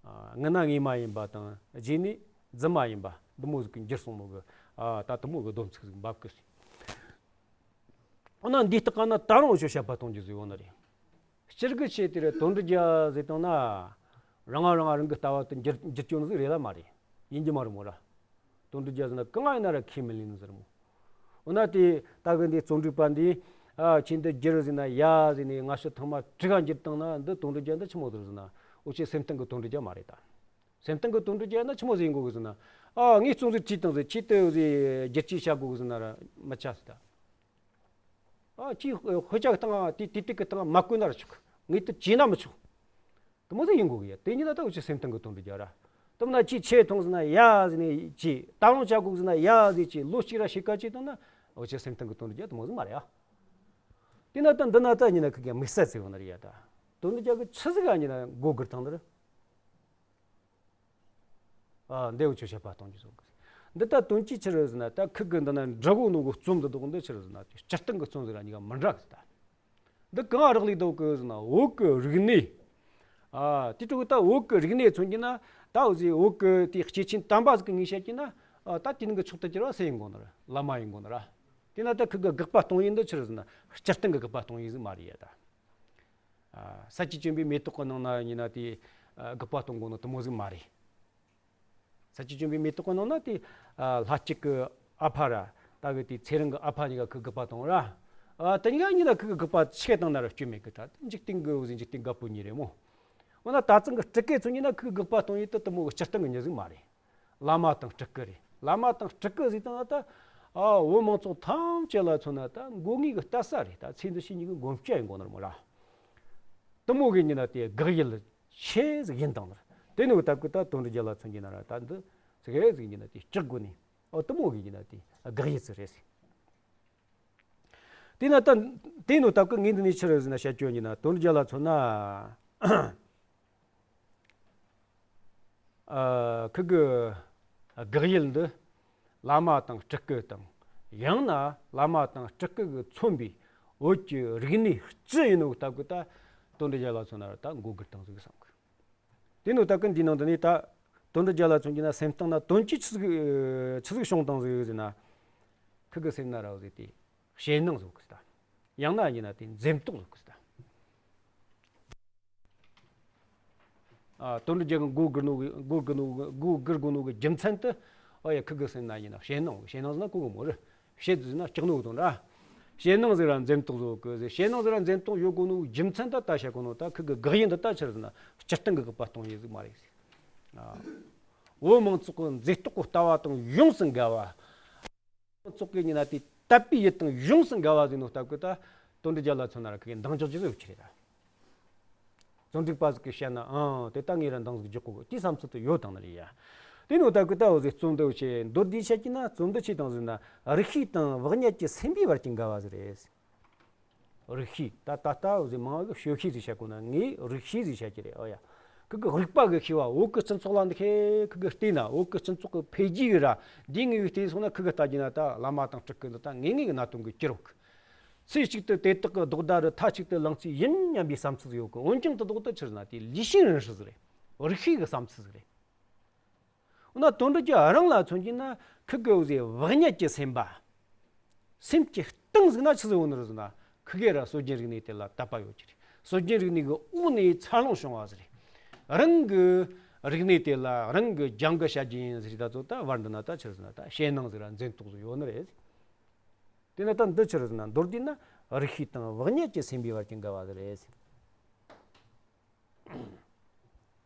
ཨ་སྔ་ན་ངེས་མ་ཡིན་པ་དང་རྗེས་ནས་རྫུན་མ་ཡིན་པ་འདི་མོ་ཟིག་གི་འགྱུར་སོང་མོ་གི། ཨ་ད་དེ་མོ་གི་སྡོམ་ཚིག་ཟིག་འབབ་གི། འོ་ན་འདིའི་སྟེང་ན་ད་རུང་འུ་ཆོས་དཔྱད་པ་གཏོང་རྒྱུ་ཟིག་ཡོད་ནི་རེད། སྤྱིར་གི་ཆེ་དེ་རེད། དོན་འགྲུབ་རྒྱལ་ཟེར་བཏང་ན་རང་ང་རང་ང་རང་གི་ལྟ་བ་དེ་འགྱུར་འགྱུར་སྐྱོ་ནི་ཟིག་རེད་ལ་མ་རེད། ཡིན་རྒྱུ་མ་རེད་མོ་ར། དོན་འགྲུབ་རྒྱལ་ཟེར་ན་གང་ང་ཡིན་ན་ར་ཁས་མི་ལེན་ནི་ཟེར་མོ། འོ་ན་དེ་ད་གི་འདི་རྩོམ་སྒྲིག་པ་འདིས་ཨ་ཁྱེད་འདི་བསྒྱུར་ཟེར་ན་ཡ་ཟེར་ནས་སྔ་ཕྱི་ཐེངས་མ་དྲུག་ག་བསྒྱུར་བཏང་ན་འདི་དོན་འགྲུབ་རྒྱལ་འདི་ཆི་མོ་ཟིག་རེད་ཟེར་ན་འུ་ཆོས་སེམས་གཏིང་གི་དོན་འགྲུབ་རྒྱལ་མ་རེད་ད། སེམས་གཏིང་གི་དོན་འགྲུབ་རྒྱལ་ན་ཆི་མོ་ཟིག་ཡིན་དགོས་གི་ཟེར་ན། ཨ་ངས་རྩོམ་ཟིག་བྲིས་བཏང་ཟིག་ཁྱེད་དེ་ཟིག་བསྒྱུར་བཅོས་བྱ་དགོས་གི་ཟེར་ན་ར་མི་བྱ་ཟེར་ད། ཨ་ཁྱེད་དཔེ་ཆ་གི་སྟེང་དེ་དེ་དེ་གི་སྟེང་མ་བཀོད་ན་ར་ཆོག་ངས་དེ་བྱས་ན་མི་ཆོག་དེ་མོ་ཟིག་ཡིན་དགོས་གི་ཡ། དེ་ཉིད་ན་ད་འུ་ཆོས་སེམས་གཏིང་གི་དོན་འགྲུབ་རྒྱལ་ར། དེ་མིན་ན་ཁྱེད་ཆེ་མཐོང་ཟེར་ན་ཡ་ཟེར་ནས་བྱས། ད་རུང་བྱ་དགོས་གི་ཟེར་ན་ཡ་ཟེར་བྱས། ལོ་གཅིག་ར་ཕྱེད་ཀ་བྱས་བཏང་ན་འུ་ཆོས་སེམས་གཏིང་གི་དོན་འགྲུབ་རྒྱལ་དེ་མོ་ཟིག་མ་རེད་ཡ། དེ་ན་ད་འདི་ན་ད་ཉིད་ན་ཁི་གེ་དམིགས་བསལ་ཟིག་ཡོད་ནི་རེད་ཡ། ད་དོན་འགྲུབ་རྒྱལ་གི་ཆི་ཟིག་ག་ཉིད་ན་མགོ་སྒུར་བཏང་ནི་རེད། ཨ་འདི་འུ་ཆོས་དཔྱད་པ་གཏོང་རྒྱུ་བཟོ་དགོས། འདི་ལྟ་དོན་གྱིས་ཆི་རེད་ཟེར་ན། ད་ཁི་གི་འདི་ན་འབྲི་གོ་ནོ་གི་རྩོམ་འདི་དག་འདི་ཆི་རེད་ཟེར་ན། སྤྱིར་བཏང་གི་རྩོམ་ཟིག་ར་གཉིས་ཀ་མི་འདྲ་གི་ཟེར་ད། འདི་གང་རག་ལས་འདུག་གི་ཟེར་ན། བོད་གི་རིག་གནས། ཨ་དེ་འཕྲོ་གི་ད་བོད་གི་རིག་གནས་མཚོན་གྱི་ན། ད་འུ་ཟིག་བོད་གི་དེ་སྐྱེས་ཆེན་དམ་པ་ཟིག་གི་ངོས་བཤད་ཀྱི་ན། ཨ་ད་དེ་ནང་གི་མཆོག་ཏུ་གྱུར་པ་སུ་ཡིན་དགོས་ནི་རེད། བླ་མ་ཡིན་དགོས་ནི་རེད། དེ་ན་ད་ཁི་གི་དགག་པ་གཏོང་ཡུལ་འདི་ཆི་རེད་ཟེར་ན། སྤྱིར་བཏང་གི་དགག་པ་གཏོང་ཡུལ་ཟིག་མ་རེད་ཡ་ད། ཨ་ས་སྐྱ་བཅོམ་པའི་མེ་ཏོག་གི་ནང་ན་ཡིན་ན་དེ་ཨ་དགག་པ་གཏོང་དགོས་ནོ་དེ་མོ་ཟིག་མ་རེད། ས་སྐྱ་བཅོམ་པའི་མེ་ཏོག་གི་ནང་ན་དེ་ཨ་ལྷ་གཅིག་གི་ཨ་ཕ་ར། ད་གི་དེ་ཚེ་རིང་གི་ཨ་ཕ་གཉིས་ཀ་ཁི་དགག་པ་གཏོང་ར། ཨ་དེ་གཉིས་ཀ་གཉིས་ན་ཁི་གི་དགག་པ་ཆི་གེ་བཏང་ན་ར་སྐྱོན་མེད་གི་ད། འཇིག་རྟེན་གི་འུ་ཟིག་འཇིག་རྟེན་རྒད་པོ་གཉིས་རེད་མོ། འོ་ན་ད་ཚང་གི་སྤྲུལ་སྐུ་མཚོན་གྱི་ན་ཁི་གི་དགག་པ་གཏོང་ཡུལ་དེ་དེ་མོ་གི་སྤྱིར་བཏང་གི་མྱི་ཟིག་མ་རེད། བླ་མ་དང་སྤྲུལ་སྐུ་རེད། བླ་མ་དང་སྤྲུལ་སྐུ་ཟེར་བཏང་ན་ད། ཨ་བོད་མང་ཚོགས་ཐམས་ཅད་ལ་མཚོན་ན་ད་མགོ་རྔུལ་གི་ལྟ་ས་རེད། ད་ཚེ་འདི་ཕྱི་གཉིས་ཀྱི་མགོན་སྐྱབས་ཡིན་དགོས་ནི་རེད་མོ་ར། དེ་མོ་གི་ཡིན་ན་དེ་དགག་ཡུལ་ཆེ་ཟིག་ཡིན་དང་ནི་རེད། དེ་ནི་འུ་ད་གི་ད་དོན་འགྲུབ་རྒྱལ་ལ་མཚོན་གྱི་ན་ར། ད་འདི་ཚིག་ཧེ་ཟིག་ཡིན་ན་དེ་སྐྲག་དགོས་ནི། ཨོ་དེ་མོ་གི་ཡིན་ན་དེ་དགག་ཡུལ་ཟིག་རེད་ཟེར། དེ་ན་ད་དེ་ནི་འུ་ད་གི་ངས་འདི་ནས་ཆི་རེད་ཟེར་ན། བཤད་རྒྱུ་ཡིན་ན་དོན་འགྲུབ་རྒྱལ་ལ་མཚོན་ན། ཨ་ཁི་གི་དགག་ཡུལ་འདི་བླ་མ་དང་སྤྲུལ་སྐུ་དང་། ཡང་ན་བླ་མ་དང་སྤྲུལ་སྐུ་གིས་མཚོན་པའི་བོད་ཀྱི་རིག་གནས་སྤྱི་ཡིན་ནོ་སྟབས་གི་ད་དོན་འགྲུབ་རྒྱལ་ལ་མཚོན་ན་ད་མགོ་སྒུར་བཏང་ཟིག་བསམ་གི། དེ་ནོ་སྟབས་གི་འདི་ནང་དུ་ནི་ད་དོན་འགྲུབ་རྒྱལ་ལ་མཚོན་གྱི་ན་སེམས་གཏིང་ན་དོན་གྱིས་ཆི་ཟིག་ཆི་ཟིག་བྱུང་བཏང་ཟིག་ཟེར་ན། ཁི་གི་སེམས་ན་ར་བ་ཟིག་དེ་ཞེད་སྣང་བཟོ་གི་ཟེར་ད། ཡང་ན་ཡིན་ན་དེ་འཛེམ་དོགས་བཟོ་གི་ཟེར་ད། ཨ་དོན་འགྲུབ་རྒྱལ་གི་མགོ་སྒུར་ནོ་གི་མགོ་སྒུར་ནོ་གི་མགོ་སྒུར་དགོས་ནོ་གི་རྒྱུ་མཚན་དེ། ཨོ་ཡ། ཁི་གི་སེམས་ན་ཡིན་ན་ཞེད་སྣང་། ཞེད་སྣང་ཟེར་ན་གོ་གི་མོ་རེད། ཞེད་ཟེར་ན་སྐྲག་ནོ་གི་དོན་ར། ཞེད་སྣང་ཟིག་ར་འཛེམ་དོགས་བཟོ་གི་ཟེར། ཞེད་སྣང་ཟིག་ར་འཛེམ་དོགས་ཡོད་དགོས་ནོ་རྒྱུ་མཚན་ད་ལྟ་བཤད་གོ་ནོ་ད་ཁི་གི་དགག་ཡིག་འདི་ད་ཆི་རེད་ཟེར་ན་སྤྱིར་བཏང་གི་དགག་པ་གཏོང་ཡིག་ཟིག་མ་རེད་ཟེར། ཨ། བོད་མང་ཚོགས་ཀྱི་མཛེས་རྟོག་གི་ལྟ་བ་དང་ཡོངས་སུ་འགལ་བ། མང་ཚོགས་ཀྱི་ཡིན་ན་དེ་དད་པའི་ཡིད་དང་ཡོངས་སུ་འགལ་བ་ཟིག་ནོ་སྟབས་ཀྱིས་ད་དོན་འགྲུབ་རྒྱལ་ལ་མཚོན་ན་ར་ཁི་གི་འདང་རྒྱག་རྒྱུ་ཟིག་ཡོད་ཀྱི་རེད་ད། རྩོམ་སྒྲིག་པ་ཟིག་གིས་བཤད་ན་ཨང་དེ་ལྟ་ངས་ར་འདང་ཟིག་རྒྱག་གོ་དེའི་བསམ་ཚུལ་དུ་ཡོད་དང་ནི་རེད་ཡ། དེ་ནོ་ད་ཀི་ད་འོ་ཟིག་རྩོམ་འདི་བྱས་མདོར་བསྡུས་བཤད་ཀྱི་ན་རྩོམ་འདི་ཆི་དང་ཟེར་ན་རིག་ཤེས་དང་བག་ཉལ་གྱི་སེམས་པའི་བར་གྱི་འགལ་བ་ཟིག་རེད། རིག་ཤེས་ད་ད་ལྟ་འོ་ཟིག་མང་གི་ཤེས་ཤེས་ཟིག་བཤད་གོ་ན་ངས་རིག་ཤེས་ཟིག་བཤད་ཀྱི་རེད། ཨོ་ཡ། ཁི་གི་རིག་པ་གི་ཤེས་པ་བོད་གི་སྤྱི་ཚོགས་ལ་འདི་ཁེ་ཁི་གི་བལྟས་ན་བོད་གི་སྤྱི་ཚོགས་གི་འཕེལ་རྒྱས་གི་ར་འདི་ངས་བལྟས་སོང་ན་ཁི་གི་ལྟ་རྒྱུ་ན་ད་བླ་མ་དང་སྤྲུལ་སྐུ་འདི་ད་ངེས་ངེས་གི་གནད་དོན་གི་གྱུར་ཡོད་གི། ཚེ་གཅིག་ཏུ་དེ་དག་གི་ལྡོག་ཟླ་རུ་མཐའ་གཅིག་ཏུ་ལང་ཚོས་ཡིན་སྙམ་པའི་བསམ་ཚུལ་ཡོད་གི། འོན་ཀྱང་དེ་དག་ཏུ་ཆི་ཟེར་ན་དེ་ལུས་ཤེས་རང་ཧྲི་ཟིག་རེད། རིག་ཤེས་ཀྱི་བསམ་ཚུལ་ཟིག་རེད། འོ་ན་དོན་འགྲུབ་རྒྱལ་རང་ལ་མཚོན་གྱི་ན་ཁི་གི་འོ་ཟེ་བག་ཉལ་གྱི་སེམས་པ། སེམས་ཀྱི་གཏིང་ཟིག་ན་ཆི་ཟིག་ཡོད་ནི་རེད་ཟེར་ན་ཁི་གེ་ར་སྲོལ་རྒྱུན་རིག་གནས་དེ་ལ་དད་པ་ཡོད་ཀྱི་རེད། སྲོལ་རྒྱུན་རིག་གནས་ཀྱི་འོག་ནས་འཚར་ལོངས་བྱུང་བ་ཟིག་རེད། རང་གི་རིག་གནས་དེ་ལ་རང་གི་རྒྱང་གི་བཤད་རྒྱུ་ཡིན་ཟེར་ད་ཚོ་ད་བར་འདི་ན་ད་ཆི་རེད་ཟེར་ན་ད་ཞེད་སྣང་ཟིག་ར་འཛེམ་དོགས་ཟིག་ཡོད་ནི་རེད། དེ་ན་ད་འདི་ཆི་རེད་ཟེར་ན་མདོར་བསྡུས་ན་རིག་ཤེས་དང་བག་ཉལ་གྱི་སེམས་པའི་བར་གྱི་འགལ་བ་ཟིག་རེད།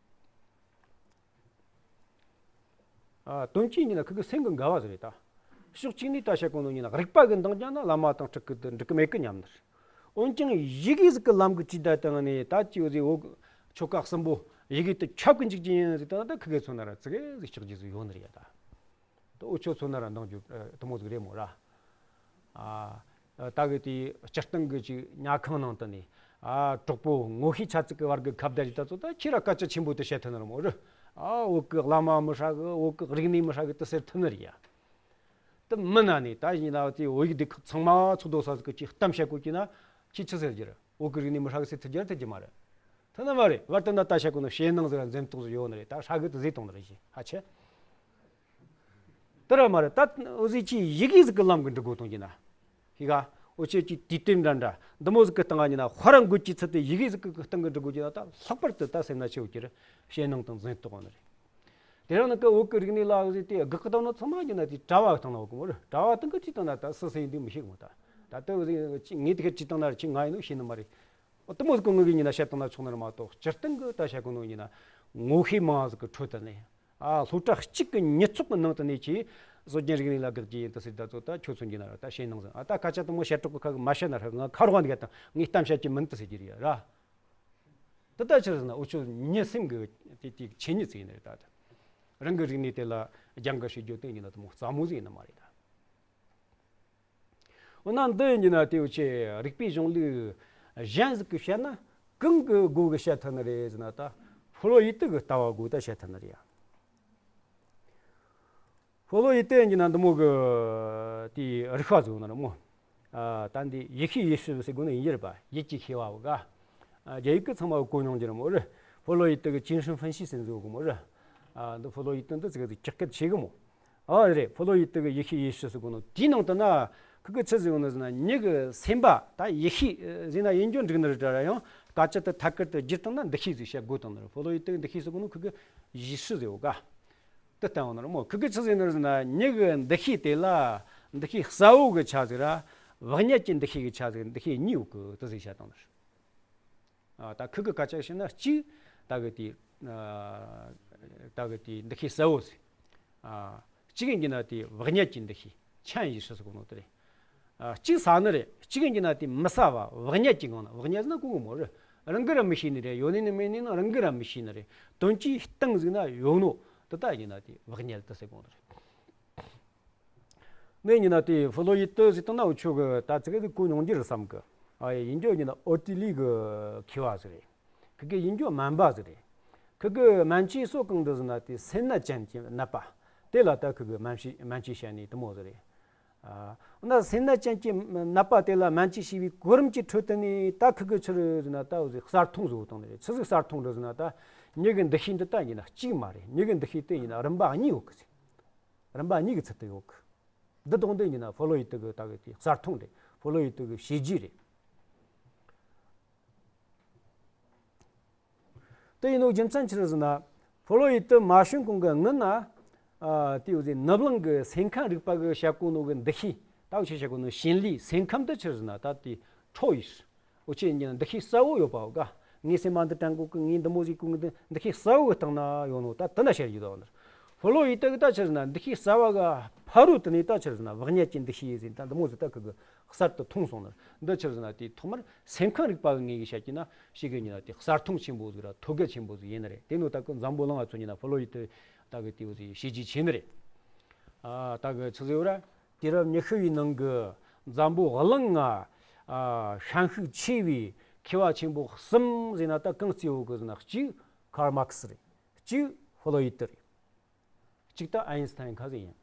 ཨ། དོན་གྱིས་ཡིན་ན་ཁི་གི་སེམས་ཀྱི་འགལ་བ་ཟིག་རེད་ད། ཕྱོགས་གཅིག་ནས་ད་བཤད་གོ་ནོ་ཡིན་ན་རིག་པ་གི་འདང་རྒྱག་ན་བླ་མ་དང་སྤྲུལ་སྐུ་དེ་འགྲིག་གི་མེད་གི་སྙམ་ནི་རེད། འོན་ཀྱང་ཡི་གེ་ཟིག་གི་ལམ་གི་ཇུས་བདག་དང་ནས་ད་ཅི་ཡོད་ཟིག་འོ་ཆོ་ག་གསུམ་པོ་ཡི་གེ་དེ་ཁྱབ་གི་འཇུག་རྒྱུ་ཡིན་ཟིག་ད་ད་ཁི་གི་མཚོན་ན་ར་ཙི་གེ་ཟིག་ཆགས་རྒྱུ་ཟིག་ཡོད་ནི་རེད་ཡ་ད། དེ་འུ་ཆོ་མཚོན་ན་ར་འདང་རྒྱུ་དེ་མོ་ཟིག་རེད་མོ་ར། ཨ། ད་གི་དེ་སྤྱིར་བཏང་གི་ཅིག་ཉལ་ཁང་ནང་དུ་ནས་ཨ་གྲོགས་པོ་ངོ་ཤེས་ཆ་ཙིག་གི་བར་གི་ཁ་བརྡ་ཞིག་ད་ཚོ་ད་ཁྱེད་ར་སྐད་ཆ་ཆེན་པོ་དེ་བཤད་ཐུབ་ནི་རེད་མོ་རེད། ཨ་བོད་གི་བླ་མ་མི་ཧྲ་གི་བོད་གི་རིག་གནས་མི་ཧྲ་གི་དེ་ཟེར་ཐུབ་ནི་རེད་ཡ། དེ་མིན་ན་ནས་ད་ཡིན་ན་དེ་བོད་ཡིག་སྡེ་ཁག་ཚང་མ་ཚོགས་དོ་ས་ཟིག་གི་ཅིག་གཏམ་བཤད་གོ་གི་ན་ཁྱེད་ཆི་ཟེར་རྒྱུ་རེད། བོད་གི་རིག་གནས་མི་ཧྲ་གི་ཟེར་ཐུབ་རྒྱུ་རེད་ཐུབ་རྒྱུ་མ་རེད། ཐུབ་ནི་མ་རེད། བར་དུ་ན་ད་བཤད་གོ་ནོ་ཞེད་སྣང་ཟིག་ར་འཛེམ་དོགས་ཟིག་ཡོད་ནི་རེད། ད་ཧྲ་གི་དེ་ཟིག་གཏོང་ནི་རེད་ཞེས་ཧ་ཆེ། དེ་ར་མ་རེད། ད་འུ་ཟེ་ཅི་ཡི་གེ་ཟིག་གི་ལམ་གི་འབྲི་དགོས་དང་གྱི་ན། ཤི་ག་འུ་ཆེ་ཅི་དུས་དེབ་འདྲ་འདྲ་འདི་མོ་ཟིག་གི་སྟེང་ང་ཉི་ན་ཧ་ར་འགོད་ཀྱི་ཚུལ་དུ་ཡི་གེ་ཟིག་གི་སྟེང་གི་འབྲི་དགོས་ཀྱི་ན་ད་ལྷག་པར་དུ་ད་སེམས་ན་ཆེ་བོ་ཀྱི་རེད། ཞེད་སྣང་དང་འཛེམ་དོགས་ནི་རེད། དེ་རང་ནི་ཀི་བོད་ཀྱི་རིག་གནས་ལ་འུ་ཟེ་དེ་དགག་གི་བཏང་ནོ་ཚང་མ་ཉི་ན་དེ་གྲྭ་བ་བཏང་ན་འོ་གི་མོ་རེད། གྲྭ་བ་དང་གི་ཅི་བཏང་ན་ད་སུ་སུ་ཡིན་དུས་མི་ཤེས་གི་མོ་ད། ད་ལྟ་འུ་ཟེ་ངས་དེ་ག་ཅི་བཏང་ན་ར་ཅི་ང་ཡིན་ནོ་ཤེས་ནི་མ་རེད། འོ་དེ་མོ་ཟིག་གི་ངོས་གི་ཉི་ན་བཤད་བཏང་ན་ཆོག་ནི་རེད་མ་གཏོགས་སྤྱིར་བཏང་གི་ད་བཤད་གོ་ནོ་ཉི་ན་ངོ་ཤེས་མང་ཟིག་གི་ཁྲོད་དུ་ནས། ཨ། སློབ་གྲྭ་གཅིག་གི་མྱི་ཚོགས་ཀྱི་ནང་དུ་གནས་ཀྱི་སྲོལ་རྒྱུན་རིག་གནས་ལ་དགག་རྒྱུ་ཡིན་དུ་ཟེར་ད་ཚོ་ད་ཁྱོད་ཚོ་འགྱིན་ན་ར་ད་ཞེད་སྣང་ཟིན། ཨ། ད་སྐད་ཆ་དུ་མོ་བཤད་གྲོགས་ཀྱི་ཁ་གི་མ་བཤད་ན་ར་ང་ཁ་རོག་འདི་ག་དང་ངས་གཏམ་བཤད་ཀྱི་མིན་དུ་ཟེར་གྱི་རེད་ར། དེ་ལྟར་ཕྱིར་ཟིན་ན་འུ་ཆོ་མྱི་སེམས་ཀྱི་དེ་དེ་ཆེ་ཉིད་ཟིག་ཡིན་ནི་རེད་ད། རང་གི་རིག་གནས་དེ་ལ་རྒྱང་ག་བྱེད་རྒྱུ་དེ་ཡིན་ན་དུ་མོ་རྩ་མོ་ཟིག་ཡིན་ནི་མ་རེད་ད། འོ་ན་འདི་ཡིན་གྱི་ན་དེའུ་ཆེ་རིག་པའི་གཞུང་ལུགས་གཞན་ཟིག་གིས་བཤད་ན་གང་གི་སྒོ་གིས་བཤད་ཐུབ་ནི་རེད་ཟེར་ན་ད་ཕོ་ལོ་ཡི་ཏི་གི་ལྟ་བ་སྒོ་ད་བཤད་ཐུབ་ནི་རེད་ཡ། ཕོ་ལོ་ཡི་ཏི་ཡིན་གྱི་ན་འདི་མོ་གི་དེའི་རིག་པ་ཟིག་ཡོད་ནི་རེད་མོ། ཨ། ད་འདི་ཡིད་ཤེས་ཡིད་ཤེས་ཟེར་དགོས་ནི་ཡིན་གྱི་རེད་པ། ཡིད་ཀྱི་ཤེས་པ་བོ་ག་ཨ། རྒྱ་ཡིག་གི་ཚང་མ་གོ་མྱོང་གྱི་རེད་མོ་རེད། ཕོ་ལོ་ཡི་ཏི་གི་精神分析ཟེར་ཟིག་ཡོད་གི་མོ་རེད། ཨ། འདི་ཕོ་ལོ་ཡི་ཏི་འདི་ཙི་ག་ཙི་ཀྱག་ཀྱག་བྱེད་གི་མོ། ཨ་རེད། ཕོ་ལོ་ཡི་ཏི་གི་ཡིད་ཤེས་ཡིད་ཤེས་ཟེར་གོ་ནོ་དེའི་ནང་དུ་ན་ཁི་གི་ཆི་ཟིག་ཡོད་ནི་ཟེར་ན་མྱི་གི་སེམས་པ་ད་ཡིད་ཤེས་ཟེར་ན་ཡིན་རྒྱུ་འགྲིག་ནི་རེད་དྲ་ར་ཡང་སྐད་ཆ་དེ་ཐད་ཀར་དུ་བསྒྱུར་བཏང་ན་འདུ་ཤེས་ཟིག་བཤད་དགོས་བཏང་ནི་རེད། ཕོ་ལོ་ཡི་ཏི་གི་འདུ་ཤེས་ཟེར་གོ་ནོ་ཁི་གི་ཡིད་ཤེས་ཟེར་ཡོད་ག་དེ་བསྟན་ཡོད་ནི་རེད་མོ། ཁི་གི་ཆི་ཟིག་ཡོད་ནི་ཟེར་ན་མྱི་གི་འདུ་ཤེས་དེ་ལ་འདུ་ཤེས་གསལ་བོ་གི་ཆ་ཟིག་ར་བག་ཉལ་གྱི་འདུ་ཤེས་གི་ཆ་ཟིག་འདུ་ཤེས་གཉིས་ཡོད་གི་དེ་ཟིག་བཤད་བཏང་ནི་རེད། ཨ། ད་ཁི་གི་སྐད་ཆ་བཤད་ན་གཅིག་ད་གི་དེ་ཨ། ད་གི་དེ་འདུ་ཤེས་གསལ་བོ་ཟིག་ཨ། གཅིག་ཡིན་གྱི་ན་དེ་བག་ཉལ་གྱི་འདུ་ཤེས་ཆན་ཡི་ཧྲི་ཟེར་གོ་ནོ་དེ་རེད། ཨ། གཅིག་ཟ་ནི་རེད། གཅིག་ཡིན་གྱི་ན་དེ་མི་ཟ་བ་བག་ཉལ་གྱི་ངང་ན། བག་ཉལ་ཟེར་ན་གོ་གི་མོ་རེད། རང་གི་ར་མི་ཤེས་ནི་རེད། ཡོད་ནི་ནི་མེད་ནི་ནི་རང་གི་ར་མི་ཤེས་ནི་རེད། དོན་གྱིས་སྟེང་ཟིག་ན་ཡོད་ནོ་དེ་ད་ཡིན་ན་དེ་བག་ཉལ་དེ་ཟེར་གོ་ནི་རེད། ནས་ཡིན་ན་དེ་ཕོ་ལོ་ཡི་ཏི་ཟེར་བཏང་ན་འུ་ཆོ་གི་ད་ཙི་གེ་ཟིག་གོ་མྱོང་རྒྱུ་རེད་བསམ་གི། ཨ་ཡེ་ཡིན་རྒྱུ་ཡིན་ན་ཨོ་ཏི་ལི་གི་མཁས་པ་ཟིག་རེད། ཁི་གེ་ཡིན་རྒྱུ་སྨན་པ་ཟིག་རེད། ཁི་གེ་སྨན་བཅོས་སོགས་གང་འདི་ཟེར་ན་དེ་སེར་སྣ་ཅན་གྱི་ནད་པ་དེ་ལ་ད་ཁི་གེ་སྨན་བཅོས་སྨན་བཅོས་བྱས་ནས་དེ་མོ་ཟིག་རེད། ཨ་ན་སེར་སྣ་ཅན་གྱི་ནད་པ་དེ་ལ་སྨན་བཅོས་བྱས་པའི་གོ་རིམ་གྱི་ཁྲོད་དུ་ནས་ད་ཁི་གེ་ཆི་རེད་ཟེར་ན་ད་འུ་ཟིག་གསར་ཐོང་ཟིག་བཏང་ནི་རེད། ཆི་ཟིག་གསར་ཐོང་རེད་ཟེར་ན་ད་མྱི་གི་འདུ་ཤེས་འདི་ད་ཡིན་ན་གཅིག་མ་རེད། མྱི་གི་འདུ་ཤེས་དེ་ཡིན་ན་རིམ་པ་གཉིས་ཡོད་གི་ཟེར། རིམ་པ་གཉིས་ཀྱི་ཚུལ་དུ་ཡོད་གི། འདི་དང་འདི་ཡིན་ན་ཕོ་ལོ་ཡི་ཏི་གི་ད་གི་དེ་གསར་ཐོང་རེད། ཕོ་ལོ་ཡི་ཏི་གི་བྱས་རྗེས་རེད། དེ་ཡིན་ནོ་རྒྱུ་མཚན་ཆི་རེད་ཟེར་ན། ཕོ་ལོ་ཡི་ཏི་མ་བྱོན་གོང་གི་སྔོན་ན། ཨ། དེའུ་ཟེ་ནུབ་གླིང་གི་སེམས་ཁམས་རིག་པ་གི་བཤད་གོ་ནོ་གི་འདུ་ཤེས་ ཨའུ་ཆི་ཤ་གོ་ནོ་ཞིན་ལི་སེམས་ཁམས་དུ་ཆི་ཟེར་ན་ད་དེ་ཁྲོ་ཡིས། འུ་ཆེ་ཉིན་འདུ་ཤེས་གསལ་བོ་ཡོད་པའོ་ག་ངའི་སེམས་མ་འདི་དྲན་གོ་གི་ངའི་འདི་མོ་ཟིག་གོ་ངའི་འདི་འདུ་ཤེས་གསལ་བོ་གི་སྟེང་ན་ཡོད་ནོ་ད་དེ་ན་ཤར་ཡོད་དོ་ནི། ཕོ་ལོ་ཡི་ཏི་གི་ད་ཆི་ཟེར་ན་འདུ་ཤེས་གསལ་བ་ག་ཕ་རུ་དེ་ནས་ད་ཆི་ཟེར་ན་བག་ཉལ་གྱི་འདུ་ཤེས་ཟིན་ད་འདི་མོ་ཟིག་ད་ཁི་གི་གསར་དུ་མཐོང་སོང་ནི། འདི་ཆི་ཟེར་ན་དེ་ཐོག་མར་སེམས་ཁམས་རིག་པ་གི་ངོས་ཀྱི་བཤད་ཀྱི་ན་ཞིག་གི་ཉིན་ན་དེ་གསར་མཐོང་ཆེན་པོ་ཟིག་ར་ཐོད་རྒལ་ཆེན་པོ་ཟིག་ཡིན་ནི་རེད། དེ་ནོ་ད་གི་འཛམ་བུ་གླིང་ང་ཚོ་ཉིན་ན་ཕོ་ལོ་ཡི་ཏི་ད་གི་དེ་བོ་ཟིག་བྱས་རྗེས་ཆེ་ནི་རེད། ཨ་ད་གི་ཆི་ཟིག་ཡོད་ར། དུས་རབས་ཉི་ཤུ་བའི་ནང་གི་འཛམ་བུ་གླིང་ང་ཨ་ཧྲན་ཤུགས་ཆེ་བའི་མཁས་པ་ཆེན་པོ་གསུམ་ཟེར་ན་ད་གང་གཙོ་བོ་གི་ཟེར་ན། གཅིག་ཁར་མཱག་སི་རེད། གཅིག་ཕོ་ལོ་ཡི་ཏི་རེད། གཅིག་ད་ཨའིན་སི་ཐན་ཁ་ཟིག་ཡིན།